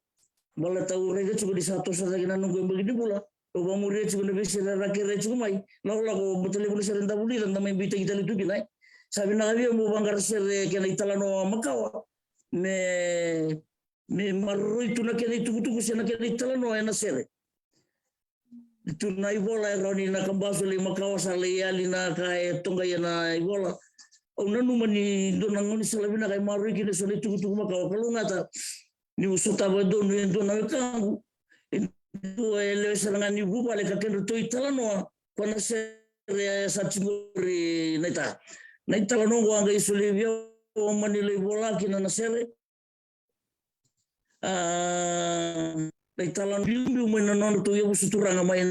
baleta au raica tiko ni sa toso cake na noqu yabaki ni bula. Au vakamuria tiko na veisere era kerea tiko mai. Lakolako, baleta levu na sere da vulica, da mai beitaki tale tu kina, e. Sa vinaka vei au meu vaqara sere kei na italanoa makawa. Me me maroroi tu na kena itukutuku se na kena italanoa ena sere. Tu na ivola e rawa ni na kabasu lai makawa, sa lai yali na ka e toqai ena ivola. Au nanuma ni dua na gaunisala vinaka e maroroi kina eso na itukutuku makawa, kalougata niu sotava e dua, e dua na wekaqu, e dua e lewe sara ga ni vuvale ka kedratou italanoa, ko na sere e sa tiko qori Naita. Na italanoa qo a qai soli vei au, au mani lai vola kina na sere. A, na italanoa biubiu mai na nodratou yavusa turaga mai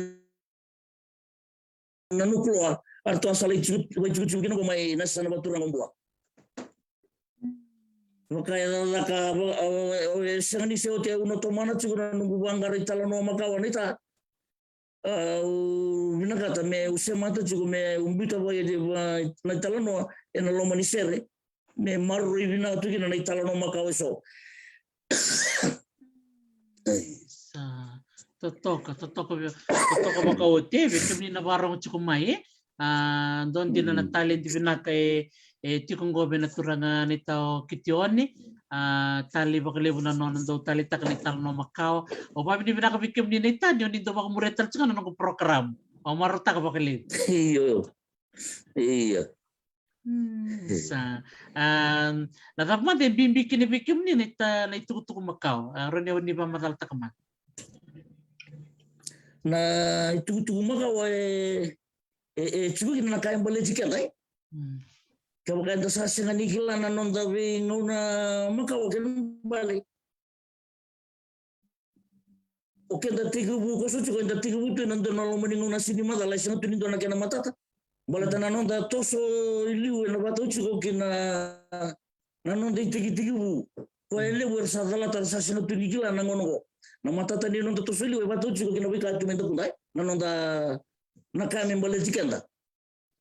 na nukuloa, a ratou a sa lai tiko, lai tikotiko kina qo mai na yasana vakaturaga o Bua. Vaka e cakacaka, va-, a, a, e sega ni se oti, au na tomana tiko na noqu vaqara italanoa makawa Naita. Au vinakata meu semata tiko meu biuta vakayagataka na italanoa ena loma ni sere me maroroi vinaka tu kina na italanoa makawa eso. Sa totoka, totoka vei, totoka vakaoti vei kemuni na vakarorogo tiko mai, e. A, dua dina na taledi vinaka e, e tiko qo vei na turaga Naita Kitione. A, talei vakalevu na nona dau taleitaka na italanoa makawa. Au vakavinavinaka vei kemuni Naita ni o ni dau vakamuria tale tiko ga na noqu porokaramu. Au marautaka vakalevu. Io. Io. Sa, a, na cava mada e bibi kina vei kemuni na ita-, na itukutuku makawa? A, rawa ni o ni vakamacalataka mada. Na itukutuku makawa e, e, e tiko kina na ka e baleti keda, e? Mm. Kevaka eda sa sega ni kila na noda veigauna makawa, kena ibalebale o keda tekivu koso tiko, eda tekivu tu ena dua na loma ni gauna sega ni macala, e sega tu ni dua na kena matata. Baleta na noda toso i liu ena vakatau tiko kina na noda itekitekivu. Koya e levu era sa calata, era sa sega tu ni kila na gauna qo. Na matata ni noda toso i liu e vakatau tiko kina veika tu mai dakuda, e? Na noda, na ka me baleti keda.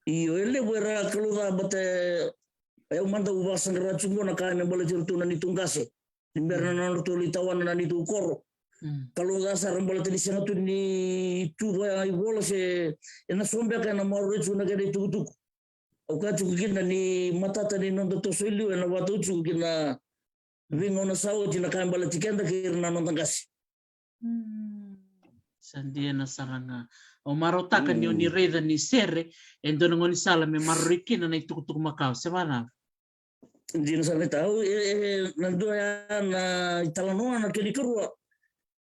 Io, e levu era kalouca, baleta e, au mada au vakasaqara tiko qo na ka me baleti iratou na neitou qase. Ni bera na nodratou lai tawana na neitou koro. Mm. Kalouca sara baleta ni sega tu ni tu vakaivola se ena so beka ena maroroi tiko na kena itukutuku. Au kaya tiko kina ni matata ni noda toso i liu ena vakatau tiko kina veigauna sa oti na ka e baleti keda kei ira na noda qase. Mm. Sa dina sara ga. Au marautaka ni o ni raica ni sere e dua na gaunisala me maroroi kina na itukutuku makawa, se vacava? Dina sara Naita, au, e, e, na dua ya na italanoa, na kena ikarua.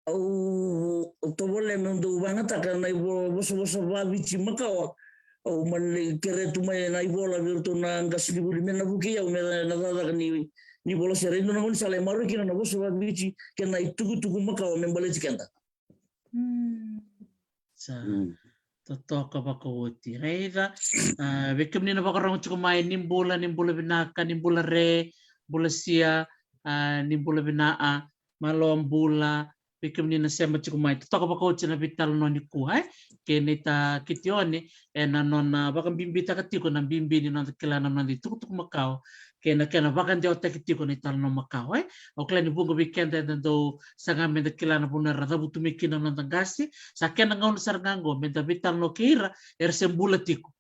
Au, au tovolea meu dau vakayagataka na ivo-, vosavosa vaViti makawa. Au mani kerea tu mai na ivola vei iratou na qasenivuli me na vukei au me na cakacaka ni, ni vola sere. E dua na gaunisala e maroroi kina na vosa vaViti kei na itukutuku makawa me baleti keda. Mm. Sa, mm, totoka vakaoti. Raica, a, vei kemuni na vakarorogo tiko mai, ni bula, ni bula vinaka, ni bula re, bula sia, a, ni bula vina, a, malo bula, vei kemuni na sema tiko mai. Totoka vakaoti na veitalanoa nikua, e? Kei Naita Kitione, ena nona vakabibitaka tiko na bibi ni noda kila na noda itukutuku makawa kei na kena vakadewataki tiko na italanoa makawa, e. Au kila ni vuqa vei keda eda dau saga meda kila na vanua era cavutu mai kina na noda qase. Sa kena gauna sara ga oqo meda veitalanoa kei ira era se bula tiko.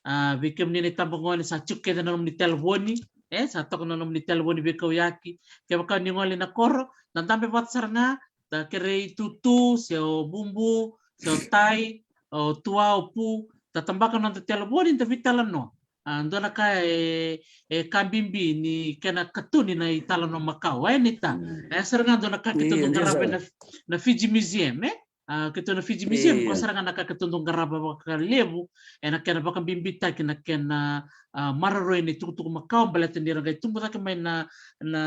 A, vei kemuni na itabagone, sa tiko kece na nomuni telefoni, e, sa toka na nomuni telefoni veikauyaki. Kevaka ni gole na koro, na dabe vata sara ga, da kerei tutu, se o bubu, se o tai, o tua, o pu, da tabaka na noda telefoni, da veitalanoa. A, dua na ka e, e ka bibi ni kena katuni na italanoa makawa, e, Nita. Mm. E sara ga dua na ka keitou dau qarava na, na Fiji Museum, e? A, keitou na Fiji Museum, ko sara ga na ka keitou dau qarava vakalevu, ena kena vakabibitaki na kena, a, maroroi na itukutuku makawa, baleta ni ra qai tubu cake mai na, na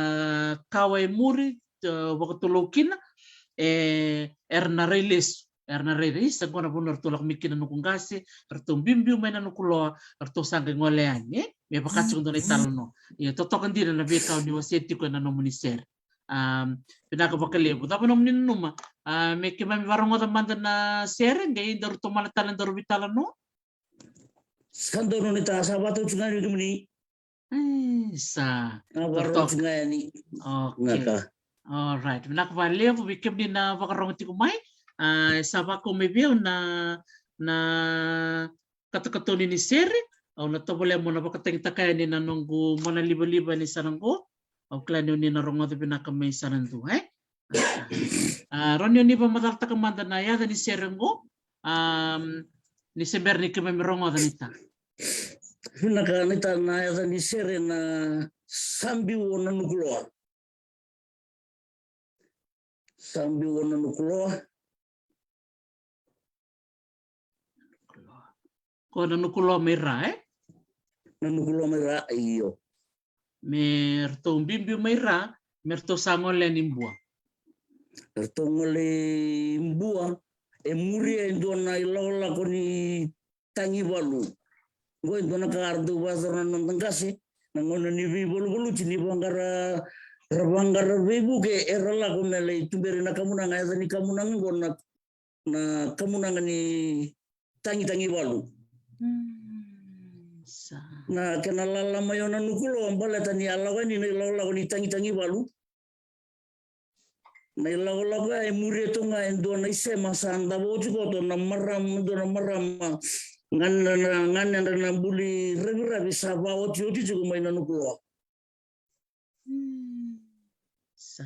kawa e muri, e, vakatulou kina, e, era na rai lesu, era na rai, rai, sa qo na vanua ratou lako mai kina na noqu qase, ratou biubiu mai na noqu loa, ratou sa qai gole yani, e? Me vaka tiko dua na italanoa. Ia, totoka dina na veika o ni wasea tiko ena nomuni sere. A, vinaka vakalevu. Cava nomuni nanuma? A, me keimami vakarogoca mada na sere, qai daru tomana tale daru veitalanoa. Sa donu Nita, sa vakatau tiko ga yani vei kemuni. E, sa. Sa vakatau tiko ga yani. Okay. Vinaka. Alright. Vinaka vakalevu vei kemuni na vakarogo tiko mai. A, sa vakau mai vei au na, na katokatoni ni sere, au na tovolea mo na vakatagitaka yani na noqu mona livaliva ni sa na qo. Au kila ni o ni na rogoca vinaka mai sa na dua, e? A, rawa ni o ni vakamacalataka mada na yaca ni sere qo, a, ni se bera ni keimami rogoca Nita. Vinaka Nita, na yaca ni sere na Sa Biu o Nanukuloa. Sa Biu o Nanukuloa. Ko Nanukuloa mai Ra, e? Nanukuloa mai Ra, io. Me ratou biubiu mai Ra, me ratou sa gole yani i Bua. Ratou gole i Bua, e muria e dua na ilakolako ni tagivalu. Qo e dua na ka era dau vakayacora na noda qase, na gauna ni veivaluvaluti ni vaqara, ra vaqara veivuke, era lako me lai tuberi na kamunaga, yaca ni kamunaga qo na, na kamunaga ni tagitagivalu. Mm, sa. Na kena lala mai o Nanukuloa, baleta ni a lako yani na ilakolako ni tagitagivalu. Na ilakolako ya e muria tu ga e dua na isema sa davo oti koto na marama, dua na marama, gane, na, na, ganedra na buli raviravi sa vaotioti tiko mai Nanukuloa. Mm. Sa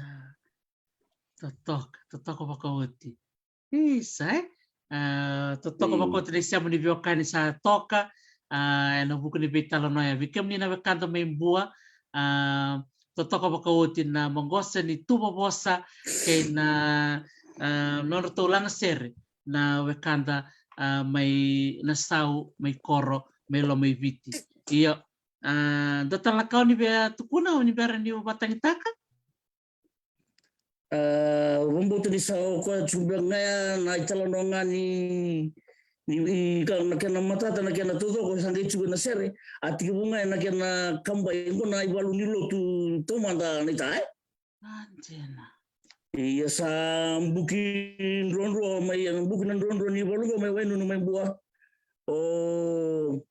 totoka, totoka vakaoti. Isa, e? A, totoka vakaoti na isema ni veiwekani sa toka, a, ena vuku ni veitalanoa ya. Vei kemuni na wekada mai Bua, a, totoka vakaoti na maqosa ni tuva vosa kei na, a, nodratou lagasere na wekada, a, mai Nasau, mai Koro, mai Lomaiviti. Io, a, dua tale na ka o ni via tukuna, o ni bera ni o vakatagitaka? A, vakabauta ni sa o koya tiko beka ga ya na italanoa ga ni, ni, i, ka, na kena matata, na kena taucoko sa qai tiko na sere, a tekivu ga ya na kena kabai, qo na ivalu ni lotu taumada Nita, e? A, dina. Ia sa buki druadrua mai, a, buki na druadrua ni valu qo mai Wainunu mai Bua. O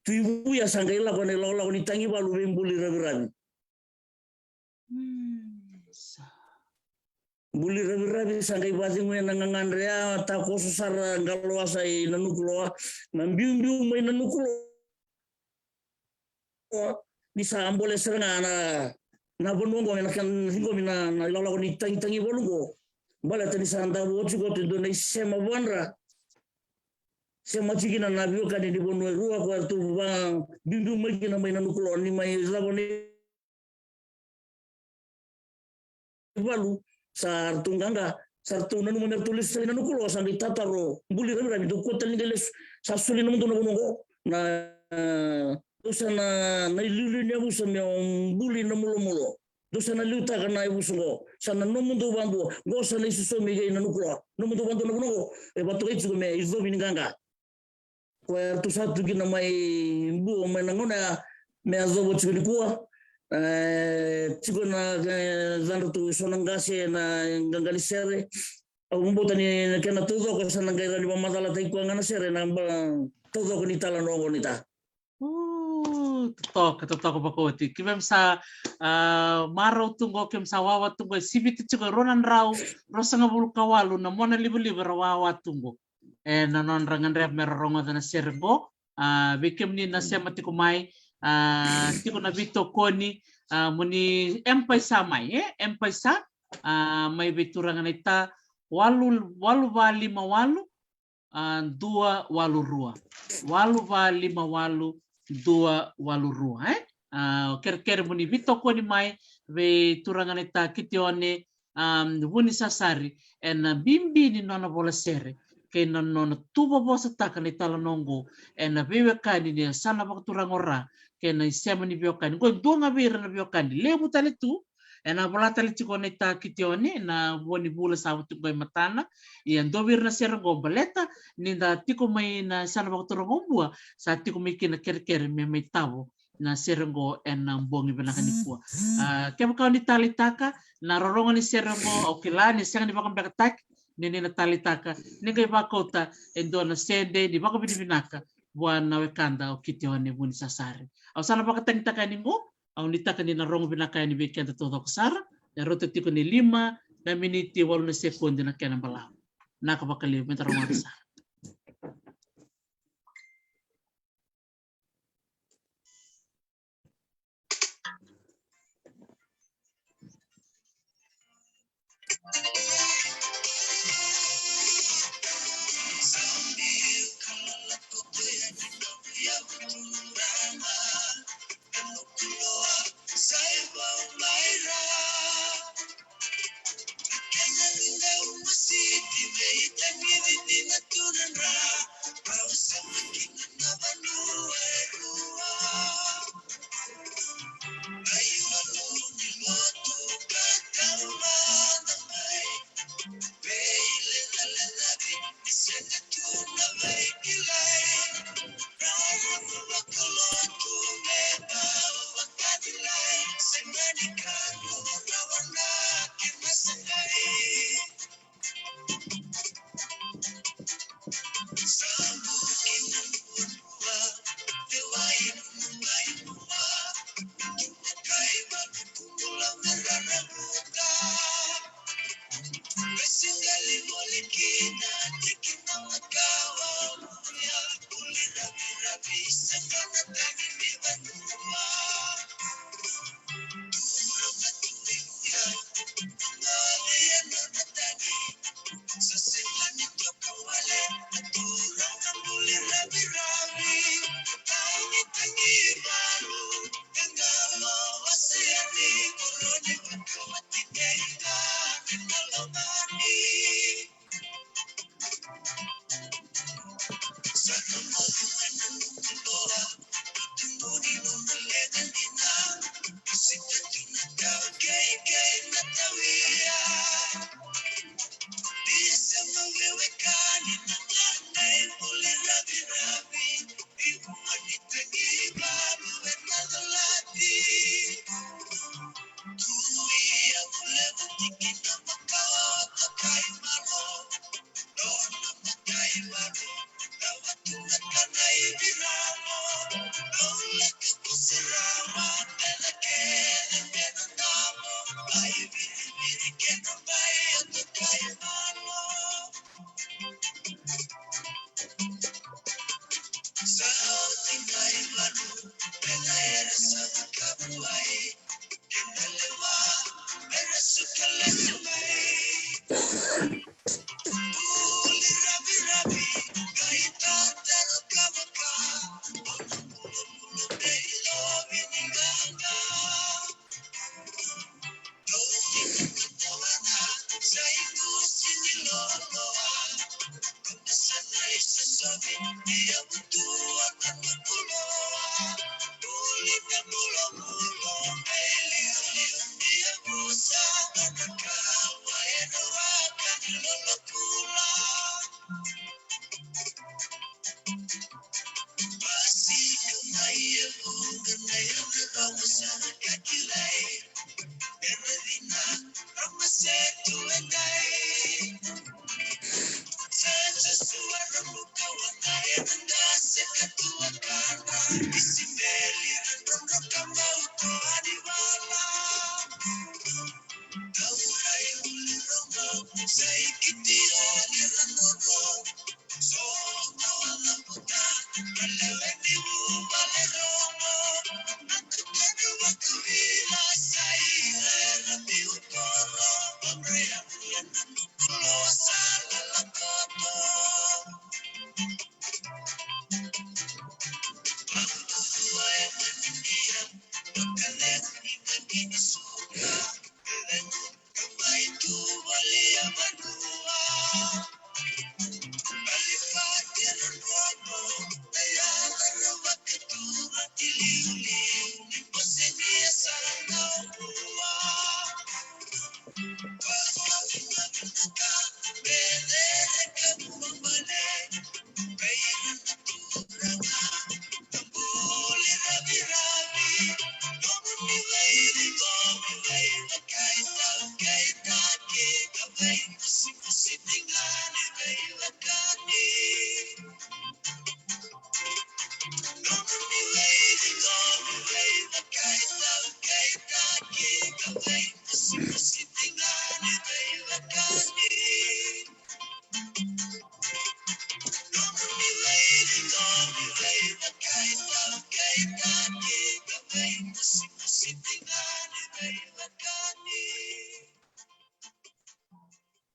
Tui Vuya sa qai lako ena ilakolako ni tagivalu vei Buli Raviravi. Mm, sa. Buli Raviravi sa qai vakacegui ena gagadre ya, takoso sara, qalosa i Nanukuloa, na biubiu mai Nanukuloa. Ni sa bole sara ga na, na vanua qo, na kena ciqomi na, na ilakolako ni tagitagivalu qo. Baleta ni sa davo oti koto e dua na isema vadra. Sema tiko kina na veiwekani ni vanua e rua ko eratou vabiubiu mai kina mai Nanukuloa ni mai cava na ivalu, sa ratou qaqa, sa ratou nanuma me ratou lesu tale i Nanukuloa, sa qai tataro Buli Raviravi, dou kua tale ni qai lesu, sa soli nomudou na vanua qo, na, dou sa na, na iliuliu ni yavusa me o Buli na Mulomulo. Dou sa na liutaka na yavusa qo, sa na nomudou vakadua, qo sa na isosomi kei Nanukuloa, nomudou vakadua na vanua qo, e vakatokai tiko me icovi ni qaqa. Koya eratou sa tu kina mai Bua mai na gauna ya me yacova tiko nikua. E, tiko na, e, yacadratou eso na qase na qaqa ni sere. Au vakabauta ni na kena taucoko sa na qai rawa ni vakamacalataki koya ga na sere na ba-, taucoko ni talanoa oqo ni ta. Uu, totoka, totoka vakaoti. Keimami sa, ah, marau tu qo, keimami sa wawa tu qo, e siviti tiko e rua na drau ruasagavulu ka walu na mona livaliva era wawa tu qo. E na nodra gadreva me ra rogoca na sere qo. Ah, vei kemuni na sema tiko mai, ah, tiko na veitokoni, ah, mo ni M-PAiSA mai, e? M-PAiSA, ah, mai vei turaga na ita, walu, walu va lima walu, ah, dua walu rua. Walu va lima walu, dua walu rua, e? Ah, kerekere mo ni veitokoni mai vei turaga na ita Kitione, am, Vunisasari, e na bibi ni nona vola sere kei na nona tuva vosataka na italanoa oqo e na veiwekani ni yasana vakaturaga o Ra kei na isema ni veiwekani. Qo e dua ga vei ira na veiwekani levu tale tu, e na vola tale tiko na ita Kitione e na vua ni vula sa oti qo e matana. Ia dua vei ira na sere qo baleta ni da tiko mai na yasana vakaturaga o Bua, sa tiko mai kina kerekere me mai tavo na sere qo e na bogi vinaka nikua. Ah, kevaka o ni taleitaka na rorogo ni sere qo, au kila ni sega ni vakabekataki, ni ni na taleitaka, ni qai vakauta e dua na sede ni vakavinavinaka vua na wekada o Kitione Vunisasari. Au sa na vakatagitaka yani qo, au nuitaka ni na rogo vinaka yani vei keda taucoko sara, e rauta tiko ni lima na miniti walu na sekodi na kena balavu. Naka vakalevu, me da rogoca sara.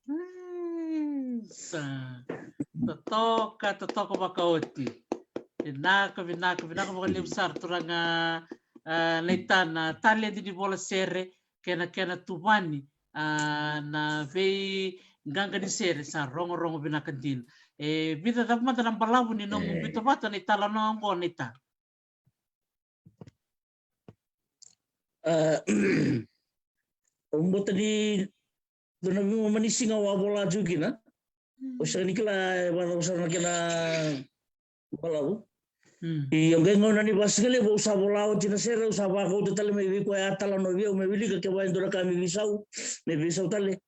Mm, sa. Totoka, totoka vakaoti. Vinaka, vinaka, vinaka vakalevu sara turaga, ah, Naita, na taledi ni vola sere kei na kena tuvani, ah, na veiqaqa ni sere sa rogorogo vinaka dina. E vica cava mada na balavu ni nomu, e, biuta vata na italanoa oqo, Naita? Ah, au bota ni dua na veimama ni siga au a vola tiko kina. Mm. Au sega ni kila e vakacava sara na kena balavu. Mm. Io, qai gauna ni vakasigalevu au sa vola oti na sere, au sa vakauta tale mai vei koya a talanoa vei au me wilika kevaka e dua na ka me veisau, me veisau tale.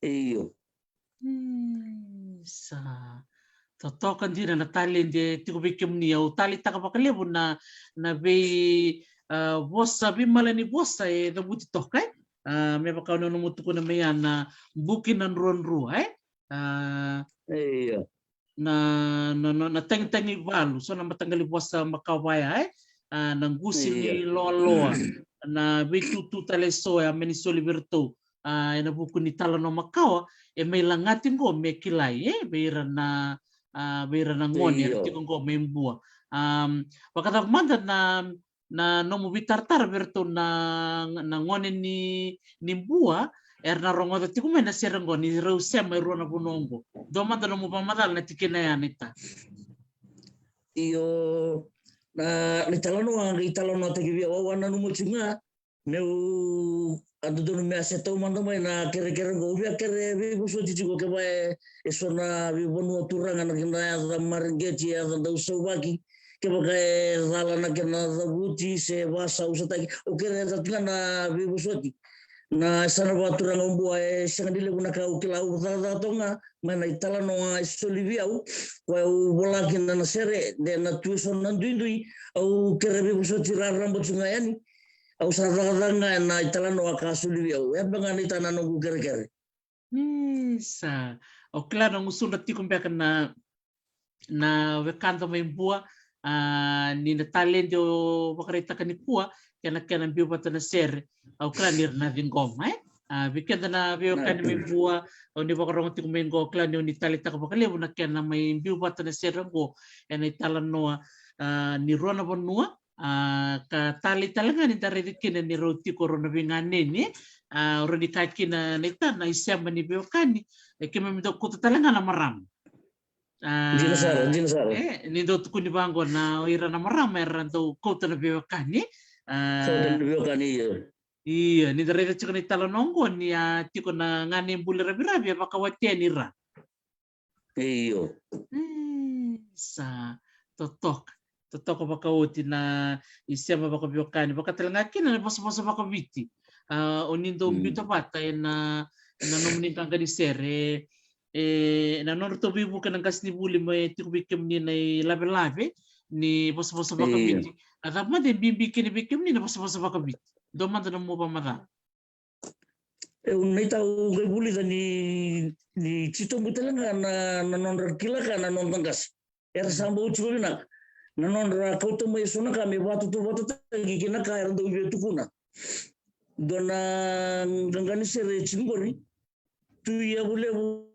Io. Mm, sa. Totoka dina na taledi e tiko vei kemuni. Au taleitaka vakalevu na, na vei, ah, vosa, veimalanivosa e cavuti toka, e? Ah, me vaka o na nomu tukuna mai ya na buki na druadrua, e? Ah, io. Na, na, na, na tagitagi valu, so na mataqali vosa makawa ya, e? Ah, na qusi ni, io, loaloa, na veitutu tale eso e a mani soli vei iratou. Ah, ena vuku ni talanoa makawa, e mai lagati qo me kilai, e? Vei ira na, ah, vei ira na gone era, io, tiko qo mai Bua. Am, vakacava mada na, na nomu veitaratara vei iratou na, na gone ni, ni Bua era na rogoca tiko mai na sere qo ni rau sema e rua na vanua qo? Dua mada nomu vakamacala na tikina ya, Naita. Io, na, na italanoa qai talanoataki vei au, au a nanuma tiko ga meu a dodonu me a se taumada mai na kerekere qo. Au via kere veivosoti tiko kevaka e, e so na veivanua turaga na kena yaca mareqeti, yaca dau sauvaki, kevaka e cala na kena cavuti se vakasausataki. Au kere tiko ga na veivosoti. Na yasana vakaturaga o Bua e sega ni levu na ka au kila, au cakacaka toka ga mai na italanoa e soli vei au, koya au vola kina na sere, de na tu e so na duidui, au kere veivosoti raraba tiko ga yani. Au sa cakacaka ga ena italanoa ka soli vei au. E beka ga, Naita, na noqu kerekere. Ni sa. Au kila na gusudra tiko beka na, na wekada mai Bua, ah, ni na taledi o vakaraitaka nikua kei na kena biu vata na sere. Au kila ni ra na ciqoma, e? Ah, vei keda na veiwekani mai Bua, o ni vakarogo tiko mai qo, au kila ni o ni taleitaka vakalevu na kena mai biu vata na sere qo ena italanoa, ah, ni rua na vanua. Ah, ka talei tale ga ni da raica kina ni rau tiko rau na veiganeni, ah, rau ni kaya kina, Naita, na isema ni veiwekani e keimami dau kauta tale ga na marama. Ah, dina sara, dina sara. E, ni dau tukuni vaqo na o ira na marama era dau kauta na veiwekani. Ah, kauta na veiwekani, io. Io, ni da raica tiko na italanoa qo ni a tiko na gane buli raviravi e vakawati yani ra. Io. Mm, sa. Totoka. Totoka vakaoti na isema vakaveiwekani. Vaka tale ga kina na vosavosa vakaviti. Ah, o ni dau, mm, biuta vata ena, na nomuni qaqa ni sere. E, na nodratou veivuke na qasenivuli me tiko vei kemuni na ilavelave ni vosavosa vakaviti. Io. A cava mada e bibi kina vei kemuni na vosavosa vakaviti? Dua mada nomu vakamacala. E, au, Naita, au qai vulica ni, ni titobu tale ga na, na nodra kila ka na noda qase. Era sa bau tiko vinaka na nodra kauta mai eso na ka me vakatautauvatataki kei na ka era dau via tukuna. Dua na qaqa ni sere e tiko qori, Tui Yavu Levu.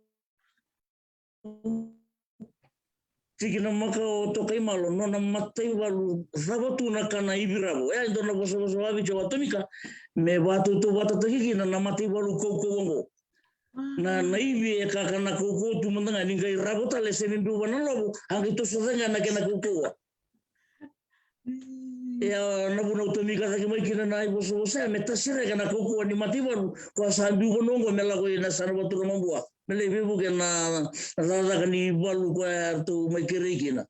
tiki na makawa o Tokaimalo, nona mataivalu cava tu na ka na ivi ravo. E a dua na vosavosa vaviti o Tomika me vatautauvatataki kina na mataivalu kaukauwa oqo. Na, na ivi e kakana kaukauwa tu mada ga ni qai ravo tale se me biu vana lovo, a qai toso cake ga na kena kaukauwa. Ia na vuna au tomika cake mai kina na ivosavosa ya me tasiraka na kaukauwa ni mataivalu ko a sa biu vanua oqo me lako i na sana vatura mabua me lai veivuke na cakacaka ni valu ko a ratou mai kerei kina.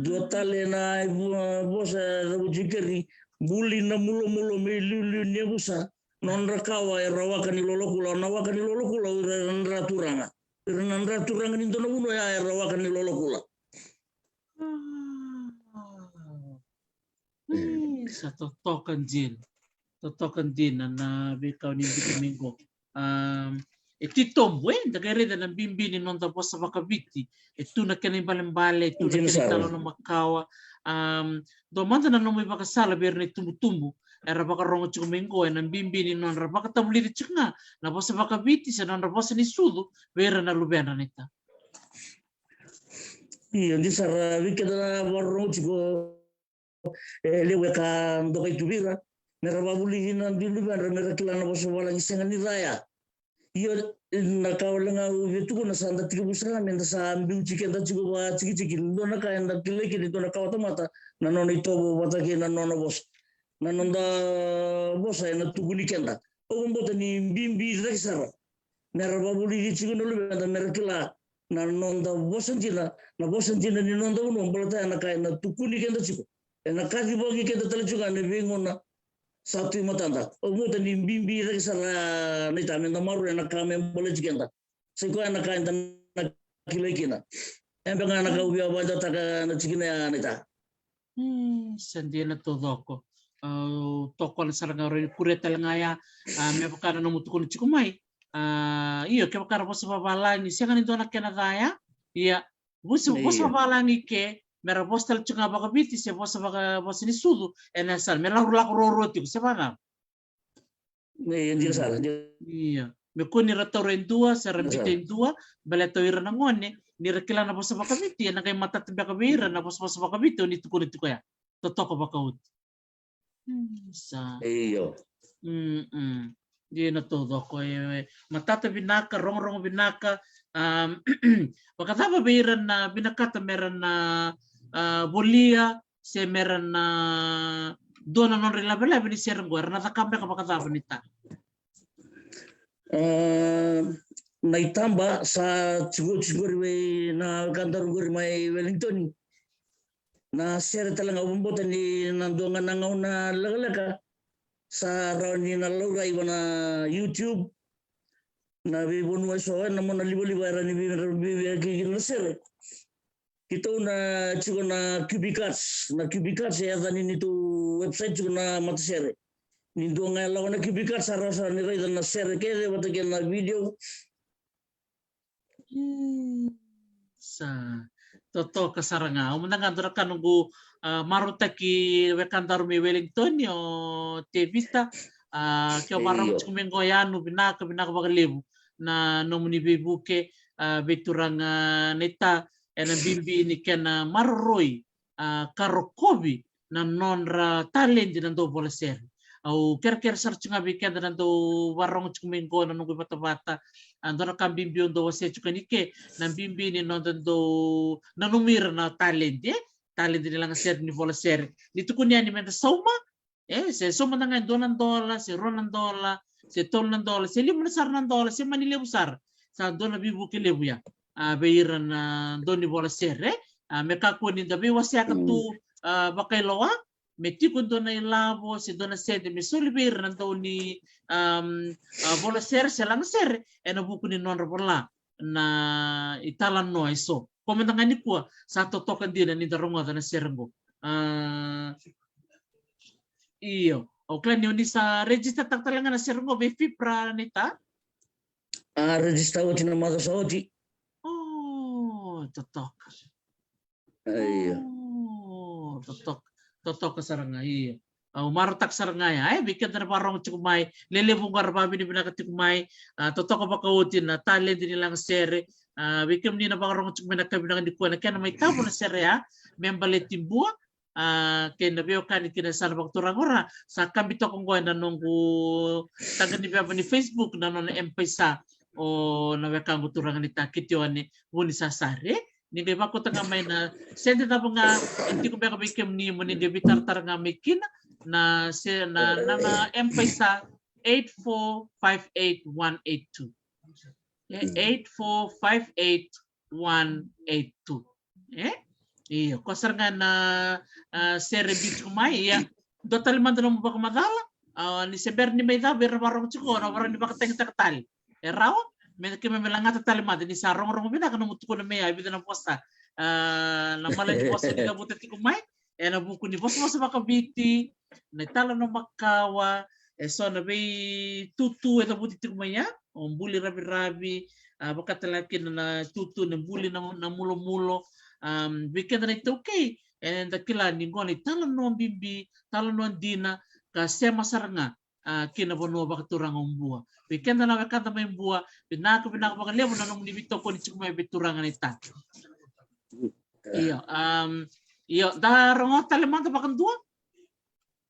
Dua tale na ivosa e cavuti keri, buli na mulomulo me iliuliu ni yavusa, nodra kawa e rawaka ni lolokula, na waka ni lolokula o ira na dra turaga. Ira na dra turaga ni dua na vanua ya e rawaka ni lolokula. Sa totoka dina. Totoka dina na veika o ni biuta mai qo. E titobu, e, da qai raica na bibi ni noda vosa vakaviti. E tu na kena ibalebale, e tu na kena italanoa makawa. Dua mada na nomu ivakasala vei ira na itubutubu era vakarogo tiko mai qo, ena bibi ni nodra vakatavulici tiko ga na vosa vakaviti se nodra vosa ni sucu vei ira na luvedra, Naita. Io, dina sara, vei keda na vakarorogo tiko, e levu e ka dokai tu vei ira me ra vavulici na dui luvedra me ra kila na vosa valagi sega ni ca ya. Io, na ka wale ga au via tukuna, sa da tekivu sara ga me da sa biuti keda tiko vakatikitiki. Dua na ka eda kilai kina e dua na kawatamata na nona itovo vata kei na nona vosa. Na noda vosa ena tukuni keda. Au vakabauta ni bibi cake sara me ra vavulici tiko na luveda me ra kila na noda vosa dina, na vosa dina ni noda vanua, baleta ya na ka ena tukuni keda tiko. Ena kacivaki keda tale tiko ga ena veigauna sa tu e matada. Au vakabauta ni bibi cake sara, Naita, me da maroroya na ka me baleti keda. Sa i koya na ka eda na kilai kina. E beka ga na ka au via vakadeitaka na tikina ya, Naita. Sa dina, taucoko. Au toka sara ga, au rawa ni kuria tale ga ya, a, me vaka na nomu tukuna tiko mai. A, io, kevaka era vosa vavalagi, sega ni dua na kena ca ya. Ia, vosa, vosa vavalagi ke, me ra vosa tale tiko ga vakaviti se vosa vaka, vosa ni sucu, ena yasana, me lako, lako ruarua tiko, se vacava? Io, dina sara, dina. Io. Me kua ni ra taura e dua se ra biuta e dua, baleta o ira na gone ni ra kila na vosa vakaviti, ena qai matata beka vei ira na vosa, vosa vakaviti o ni tukuna tiko ya. Totoka vakaoti. Sa. Io. Dina, taucoko, e, matata vinaka, rogorogo vinaka. Vakacava vei ira na vinakata me ra na, a, volia se me ra na dua na nodra ilavelave ni sere qo, era na cakava beka vakacava, Naita? A, na itaba sa tiko, tiko qori vei na wekadaru qori mai Wellington. Na sere tale ga, au vakabauta ni na dua ga na gauna lekaleka sa rawa ni na laurai vua na YouTube, na veivanua eso, ena mona livaliva era ni vei, vei, vei, vei, kei na sere. Keitou na tiko na Q B Cards, na Q B Cards e yaca ni neitou website tiko na matasere. Ni dua ga e lako na Q B Cards sa rawa sara ni raica na sere kece vata kei na video. Sa totoka sara ga. Au mada ga dua na ka noqu, a, marautaki wekadaru mai Wellington, o Tevita, a, ke o vakarogo tiko mai qo, yanu vinaka, vinaka vakalevu na nomuni veivuke, a, vei turaga Naita, ena bibi ni kena maroroi, a, ka rokovi na nodra taledi na dau vola sere. Au kerekere sara tiko ga vei keda na dau vakarogo tiko mai qo na noqu ivatavata. A, dua na ka bibi au dau wasea tiko yani ke, na bibi ni noda dau nanumi ira na taledi, e? Taledi ni lagasere, ni vola sere. Ni tukuni yani me da sauma, e, se sauma mada ga e dua na dola, se rua na dola, se tolu na dola, se lima na sara na dola, se mani levu sara. Sa dua na veivuke levu ya, a, vei ira na dau ni vola sere, e? A, me kakua ni da veiwaseaka tu, a, vakailoa, me tiko e dua na ilavo se dua na sede me soli vei ira na dau ni, am, a, vola sere se lagasere ena vuku ni nodra vola na italanoa eso. Ko mada ga nikua sa totoka dina ni da rogoca na sere qo. A, io. Au kila ni o ni sa register-taka tale ga na sere qo vei FIPRA, Naita? A, register oti na macawa sa oti. O, totoka. Io. O, totoka, totoka sara ga, io. Au marautaka sara ga ya, e, vei keda na vakarogo tiko mai, lelevu qo era vakavinavinaka tiko mai, a, totoka vakaoti na taledi ni lagasere, A, vei kemuni na vakarogo tiko mai na ka vinaka nikua, na kena mai tabu na sere ya me baleti Bua. A, kei na veiwekani kina sa na vakaturaga ora sa kabi toka oqo ena noqu taga ni veva ni Facebook na nona M-PAiSA o na wekaqu turaga ni ta Kitione Vunisasari. Ni qai vakauta ga mai na sede cava ga e tiko beka vei kemuni mo ni qai veitaratara ga mai kina na se na na, na M-PAiSA eight four five eight one eight two. E eight four five eight one eight two. E? Io, ko sara ga na, a, sere biu tiko mai, ia. Dua tale mada nomu vakamacala, a, ni se bera ni mai cava, era varogo tiko, na vara ni vakatagitaka tale. E rawa, me keimami lagata tale mada, ni sa rogorogo vinaka nomu tukuna mai, a, vica na vosa. A, na mala ni vosa ni cavuta tiko mai, ena vuku ni vosavosa vakaviti, na italanoa makawa, e so na veitutu e cavuti tiko mai ya, o buli raviravi, a, vakatale kina na tutu, na buli na, na mulomulo, a, vei keda na iTaukei, eda kila ni qo na italanoa bibi, talanoa dina, ka sema sara ga, a, kina vanua vakaturaga o Bua. Vei keda na wekada mai Bua, vinaka, vinaka vakalevu na nomuni veitokoni tiko mai vei turaga na ita. Io, um, io, da rogo tale mada vakadua.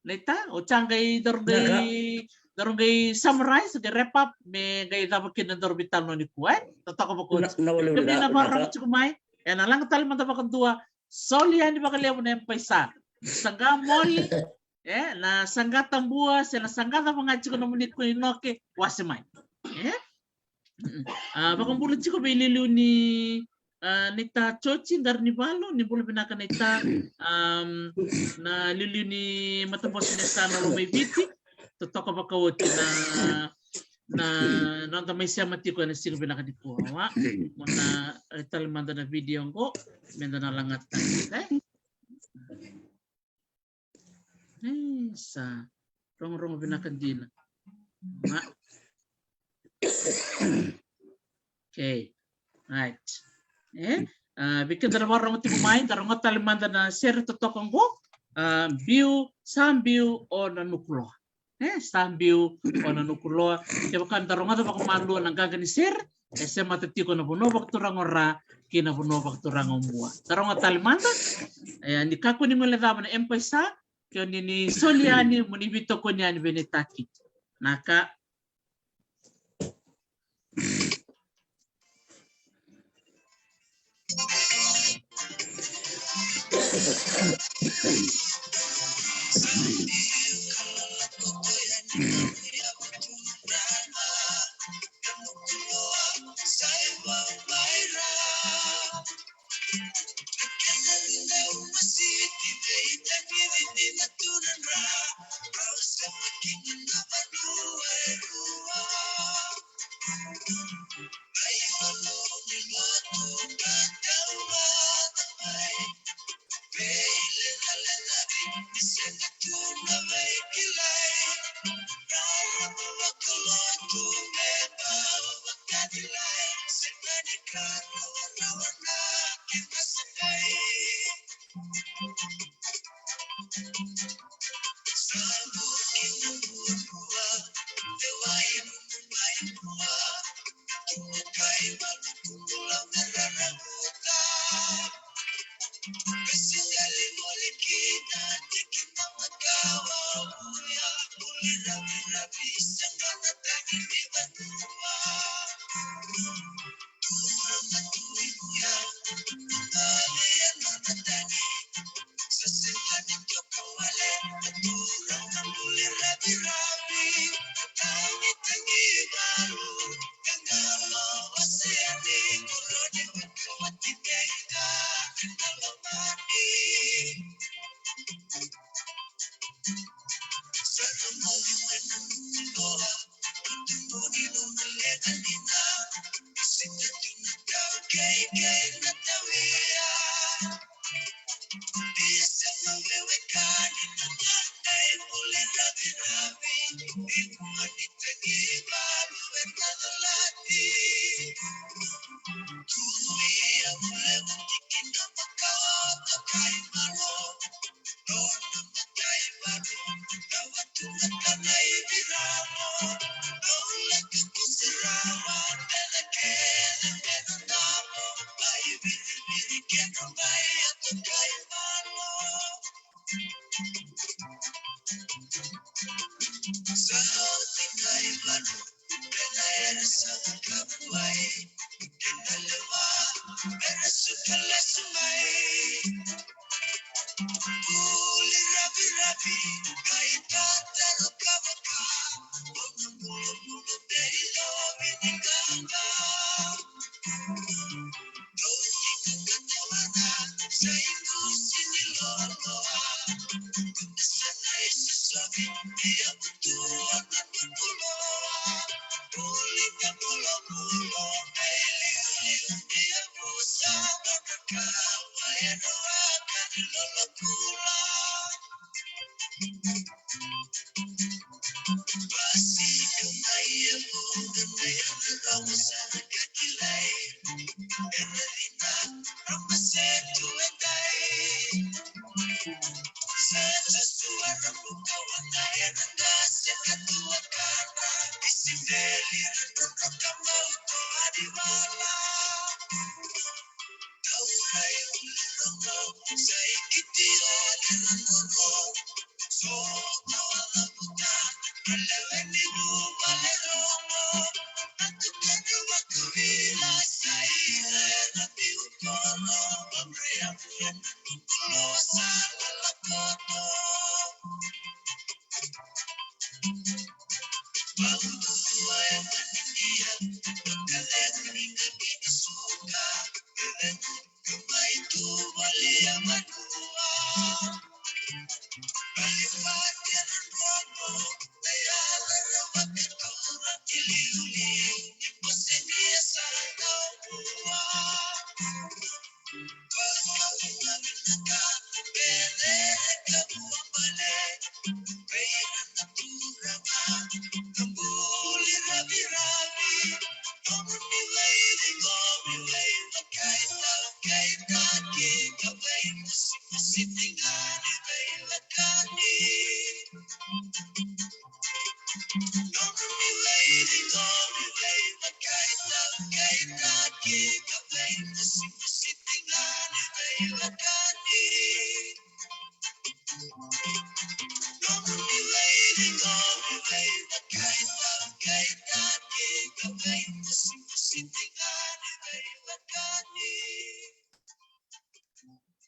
Na ita, o ca qai, daru qai, daru qai summarize, qai wrap up, me qai cava kina daru veitalanoa nikua, e? Totoka vakaoti. Na, na wale wale. Kemuni na vakarogo tiko mai, e na laga tale mada vakadua, soli yani vakalevu na M-PAiSA. Saga Moli, e, na saga Tabua, se na saga cava ga tiko nomuni kua ni noke, wase mai. E? Mm. A, vakabula tiko vei liuliu ni, a, na ita Joji Qaranivalu, ni bula vinaka na ita, um, na liuliu ni matabose ni sa na Lomaiviti, totoka vakaoti na, na noda mai sema tiko ena siga vinaka nikua, wa. Mo na, e, tale mada na video qo, meda na lagata, e? E, sa rogorogo vinaka dina. Ma. Okay. Right. E? A, vei keda na vakarogo tiko mai, da rogo tale mada na sere totoka qo. A, biu, sa biu o Nanukuloa. E, sa biu o Nanukuloa. Kevaka da rogoca vakamalua na qaqa ni sere, e semata tiko na vanua vakaturaga o Ra kei na vanua vakaturaga o Bua. Da rogo tale mada. E, ni kakua ni guilecava na M-PAiSA, ke o ni ni soli yani, mo ni veitokoni yani vei na ita Kiti. Na ka.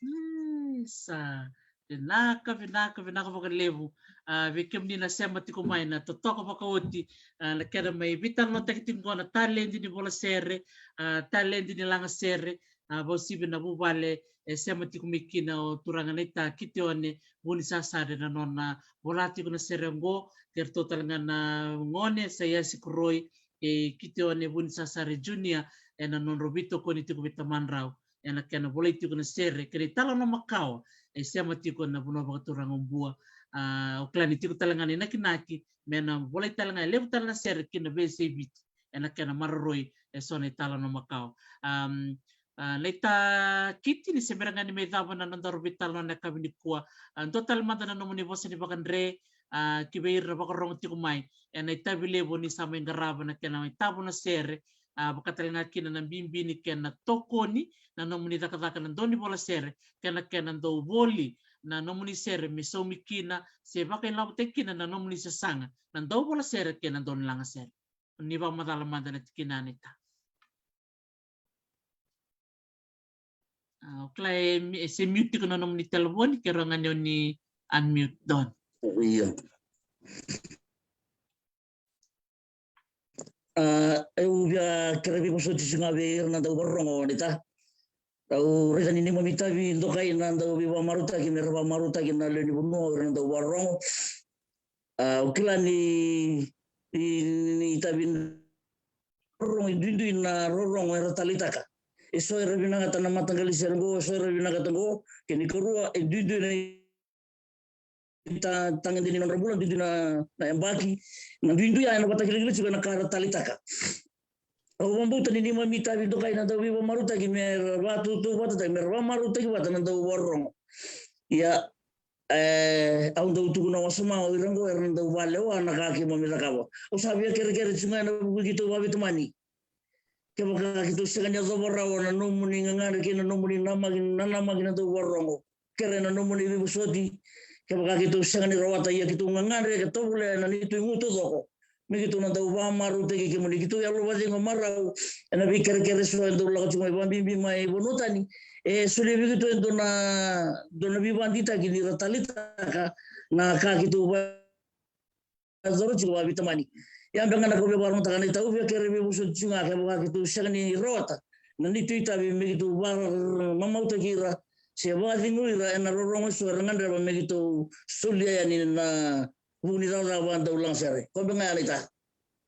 Mm, sa vinaka, vinaka, vinaka vakalevu. A, vei kemuni na sema tiko mai na totoka vakaoti, a, na kena mai veitalanoataki tiko qo na taledi ni vola sere, a, taledi ni laga sere, a, vakauasivi na vuvale e sema tiko mai kina o turaga naita Kitione Vunisasare na nona vola tiko na sere qo, kei ratou tale ga na gone, Saiasi Koroi, kei Kitione Vunisasare Junior, ena nodrau veitokoni tiko vei tamadrau ena kena volai tiko na sere, kei na italanoa makawa e sema tiko na vanua vakaturaga o Bua. A, o kila ni tiko tale ga na inakinaki me na volai tale ga e levu tale na sere ki na veiyasai Viti ena kena maroroi eso na italanoa makawa. Am, a, naita Kiti, ni se bera ga ni mai cava na nodaru veitalanoa na yakavi nikua, a, dua tale mada na nomuni vosa ni vakadre, a, ki vei ira na vakarogo tiko mai ena itavi levu ni sa mai qarava na kena mai tavo na sere, a, vaka tale ga kina na bibi ni kena tokoni na nomuni cakacaka na dau ni vola sere kei na kena dau voli na nomuni sere me saumi kina se vakailavotaki kina na nomuni sasaga na dau vola sere kei na dau ni laga sere. Ni vakamacala mada na tikina naita. A, o kila e, e se mute tiko na nomuni telefoni, ke rawa ga ni o ni unmute, Don. Io. A, au via kere veivosoti tiko ga vei ira na dau vakarorogo naita. Au raica ni neimami itavi dokai na dau veivakamarautaki me ra vakamarautaki na lewe ni vanua o ira na dau vakarorogo. A, au kila ni, ni, ni itavi rorogo e duidui na rorogo era taleitaka. Eso era vinakata na mataqali sere qo, eso era vinakata qo, kei na ikarua e duidui na ita, tagede ni nodra bula, duidui na, na yabaki, na duidui ya ena vakatakilakila tiko ena ka era taleitaka. Au vakabauta ni neimami itavi dokai na dau veivakamarautaki me ra vakatautauvatataki, me ra vakamarautaki vata na dau vakarorogo. Ia, e, au dau tukuna wasoma o ira qo era na dau vakalewa na ka keimami cakava. Au sa via kerekere tiko ga ena vuku i keitou vakaveitamani. Kevaka keitou sega ni yacova rawa na nomuni gagadre kei na nomuni namaki, nanamaki na dau vakarorogo, kere na nomuni veivosoti, kevaka keitou sega ni rawata, ia keitou gagadre ka tovolea ena neitou igu taucoko me keitou na dau vakamarautaki kemuni. Keitou yalo vakacegu marau ena veikerekere eso e dau lako tiko mai vakabibi mai vanua tani. E solia vei keitou e dua na, dua na veivakadeitaki ni ra taleitaka na ka keitou va coro tiko vakaveitamani. Ia beka ga na kau via vakarogataka na itau via kere veivosoti tiko ga kevaka keitou sega ni rawata na neitou itavi me keitou vakamamautaki ira se vakacegui ira ena rorogo eso era gadreva me keitou solia yani na vuku ni cakacaka vakadau lagasere. Koya beka ga ya na ita.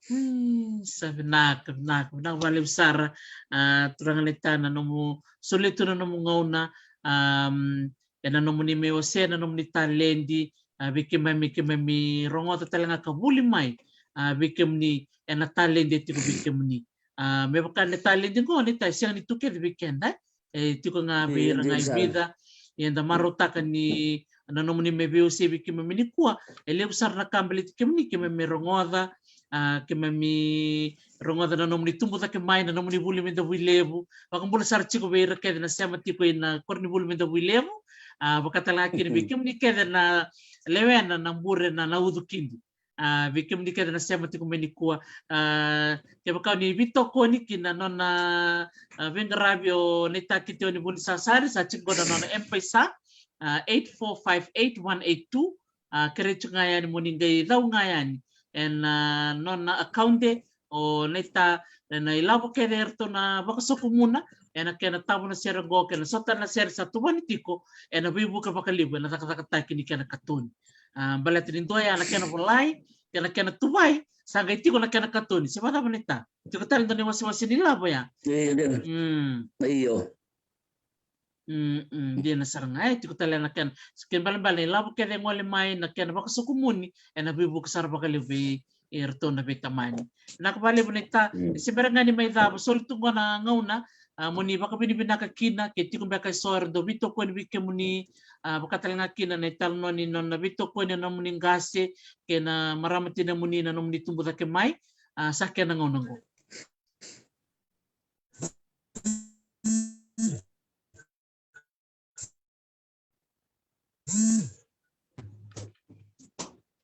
Hmm, sa vinaka, vinaka, vinaka vakalevu sara. A, turaga na ita, na nomu solia tu na nomu gauna, am, ena nomuni mai wasea na nomuni taledi, a, vei keimami, keimami rogoca tale ga ka vuli mai, a, vei kemuni ena taledi e tiko vei kemuni. A, me vaka na taledi qo na ita e sega ni tu kece vei keda, e tiko ga vei ira ga i vica. Ia eda marautaka ni na nomuni mai veiwasei vei keimami nikua, e levu sara na ka baleti kemuni, keimami rogoca, a, keimami rogoca na nomuni tubu cake mai, na nomuni vuli mai Davuilevu. Vakabula sara tiko vei ira kece na sema tiko ina koronivuli mai Davuilevu. A, vaka tale ga kina vei kemuni kece na lewena na bure na, na Ucukidi. A, vei kemuni kece na sema tiko mai nikua. A, kevaka o ni veitokoni kina nona, a, veiqaravi o Naita Kiteoni Vunisasari, sa tiko na nona M-PAiSA, a, eight four five eight one eight two. A, kerei tiko ga yani mo ni qai cau ga yani ena, a, nona account o Naita, ena ilavo kece eratou na vakasokumuna, ena kena tavo na sere qo, kei na so tale na sere sa tuvani tiko, ena veivuke vakalevu ena cakacakataki ni kena katoni. A, baleta ni dua ya na kena volai, kei na kena tuvai, sa qai tiko na kena katoni. Se vakacava na ita? Tiko tale dua na iwasewase ni lavo ya. Io, dina. Mm. Io. Mm, mm, dina sara ga, e, tiko tale na kena. Kena ibalebale na ilavo kece e gole mai, na kena vakasokumuni, ena veivuke sara vakalevu vei iratou na veitamani. Vinaka vakalevu na ita, mm, se bera ga ni mai cava, soli tu qo na gauna, a, mo ni vakavinavinaka kina, ke tiko beka eso era dau veitokoni vei kemuni, a, vaka tale ga kina na italanoa ni nona veitokoni na nomuni qase, kei na marama tinamuni na nomuni tubu cake mai, a, sa kena gauna qo.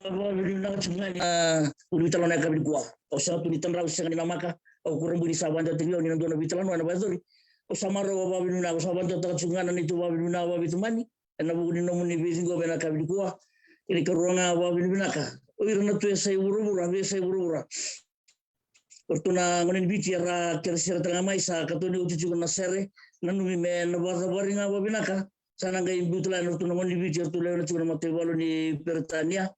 Vakavinavinaka tiko ga ni, a, vuli veitalanoa ena yakavi nikua. Au sega tu ni tadra, au sega ni namaka, au kurabui ni sa vakadewataki au ni na dua na veitalanoa ena vakayacori. Au sa marau vakavinavinaka, au sa vakadewataka tiko ga na neitou vakavinavinaka vakaveitamani ena vuku ni nomuni veiciqomi ena yakavi nikua. Kena ikarua ga vakavinavinaka o ira na tu e yasai vuravura, veiyasai vuravura. O ratou na gone ni Viti era kere sere tale ga mai, sa katoni oti tiko na sere, nanumi me na vakacavari ga vakavinaka. Sa na qai biu tale na ratou na gone ni Viti, eratou lewena tiko na mataivalu ni Peritania.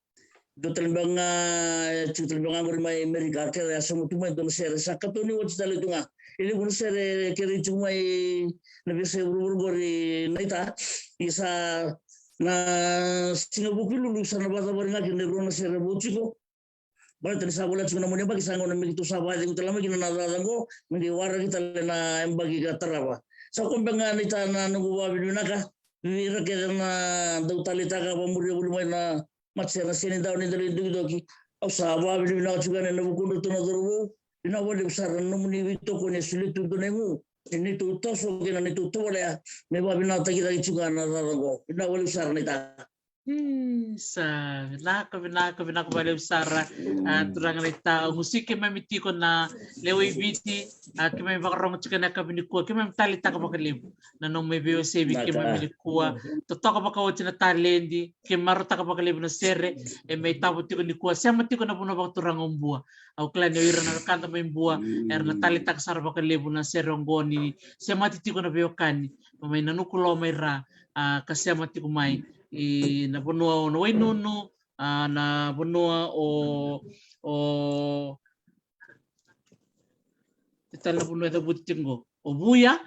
Dua tale beka ga, e, tiko tale beka ga qori mai Amerika, kere a sauma tu mai dua na sere, sa katoni oti tale tu ga. E levu na sere kere tiko mai na veiyasai vuravura qori na ita. Ia sa na siga Vukelulu sa na vakacavari ga kina e rua na sere vou tiko. Baleta ni sa voleka tiko na nomuni yabaki, sa gauna me keitou sa vakacegu tale mai kina na cakacaka qo, me qai waraki tale na yabaki ka tarava. Sa koya beka ga na ita na noqu vakavinavinaka vei ira kece na dau taleitaka, vakamuria voli mai na matasere, na sere ni dawa ni dau lai dokidoki. Au sa vakavinavinaka tiko yani ena vukudratou na cauravou. Vinaka vakalevu sara na nomuni veitokoni e solia tu e dua na igu, e neitou toso kei na neitou tovolea me vakavinakataki cake tiko ga na cakacaka qo. Vinaka vakalevu sara na ita. Hmm, sa vinaka, vinaka, vinaka vakalevu sara. A, turaga na ita, au gusuki keimami tiko na lewe i Viti, a, keimami vakarogo tiko ena yakavi nikua, keimami taleitaka vakalevu na nomu mai veiwasei vei keimami nikua. Totoka vakaoti na taledi, keimami marautaka vakalevu na sere e mai tavo tiko nikua, sema tiko na vanua vakaturaga o Bua. Au kila ni o ira na wekada mai Bua era na taleitaka sara vakalevu na sere oqo ni semati tiko na veiwekani mai Nanukuloa mai Ra, a, ka sema tiko mai i na vanua o Nawainunu, a, na vanua o, o, e tale na vanua e cavuti tiko qo, o Vuya,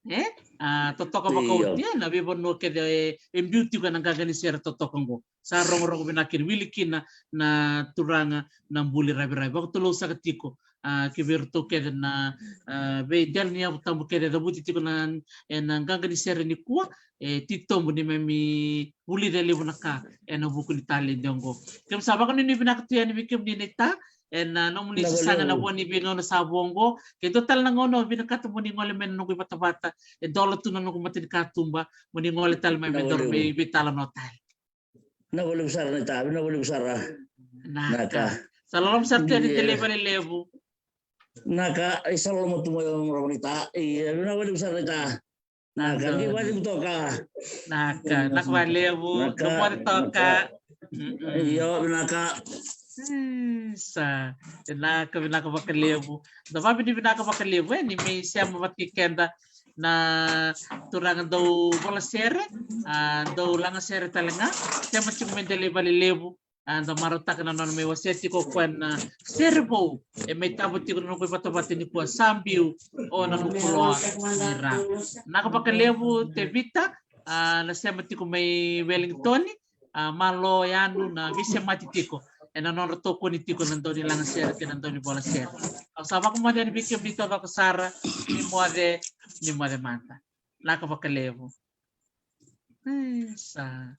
e? A, totoka vakaoti, e, na veivanua kece e, e biu tiko ena qaqa ni sere totoka qo. Sa rogorogo vinaka kina, wili kina na turaga na Buli Raviravi. Vakatulou saka tiko, a, ki vei iratou kece na, a, veidela ni yavu tabu kece e cavuti tiko na, ena qaqa ni sere nikua, e titobu ni keimami vulica e levu na ka ena vuku ni taledi oqo. Keimami sa vakanuinui vinaka tu yani vei kemuni na ita, ena nomuni sasaga ena vua ni veigauna sa vo oqo. Ke dua tale na gauna au vinakata mo ni gole mai na noqu ivatavata, e dola tu na noqu matanikatuba, mo ni gole tale mai me daru mai veitalanoa tale. Vinaka vakalevu sara naita, vinaka vakalevu sara. Naka. Sa loloma sara tu yani Tele Valelevu. Naka, isa loloma tu mai Ramanaita. Ia, vinaka vakalevu sara naita. Naka, qai vakalevu toka. Naka, naka vakalevu. Naka, naka vakalevu toka. Io, vinaka. Isa, vinaka, vinaka vakalevu. Da vakavinavinaka vakalevu, e, ni mai sema vata kei keda na turaga dau vola sere, a, dau laga sere tale ga, sema tiko mai Tele Valelevu, a, da marautaka na nona mai wasea tiko o koya na sere vou, e mai tavo tiko na noqu ivatavata nikua, Sa Biu o Nanukuloa ni Ra. Naka vakalevu Tevita, a, na sema tiko mai Wellington, a, malo yanu na veisemati tiko ena nodra tokoni tiko na dau ni laga sere kei na dau ni vola sere. Au sa vakamoce yani vei kemuni taucoko sara, ni moce, ni moce mada. Naka vakalevu. Isa.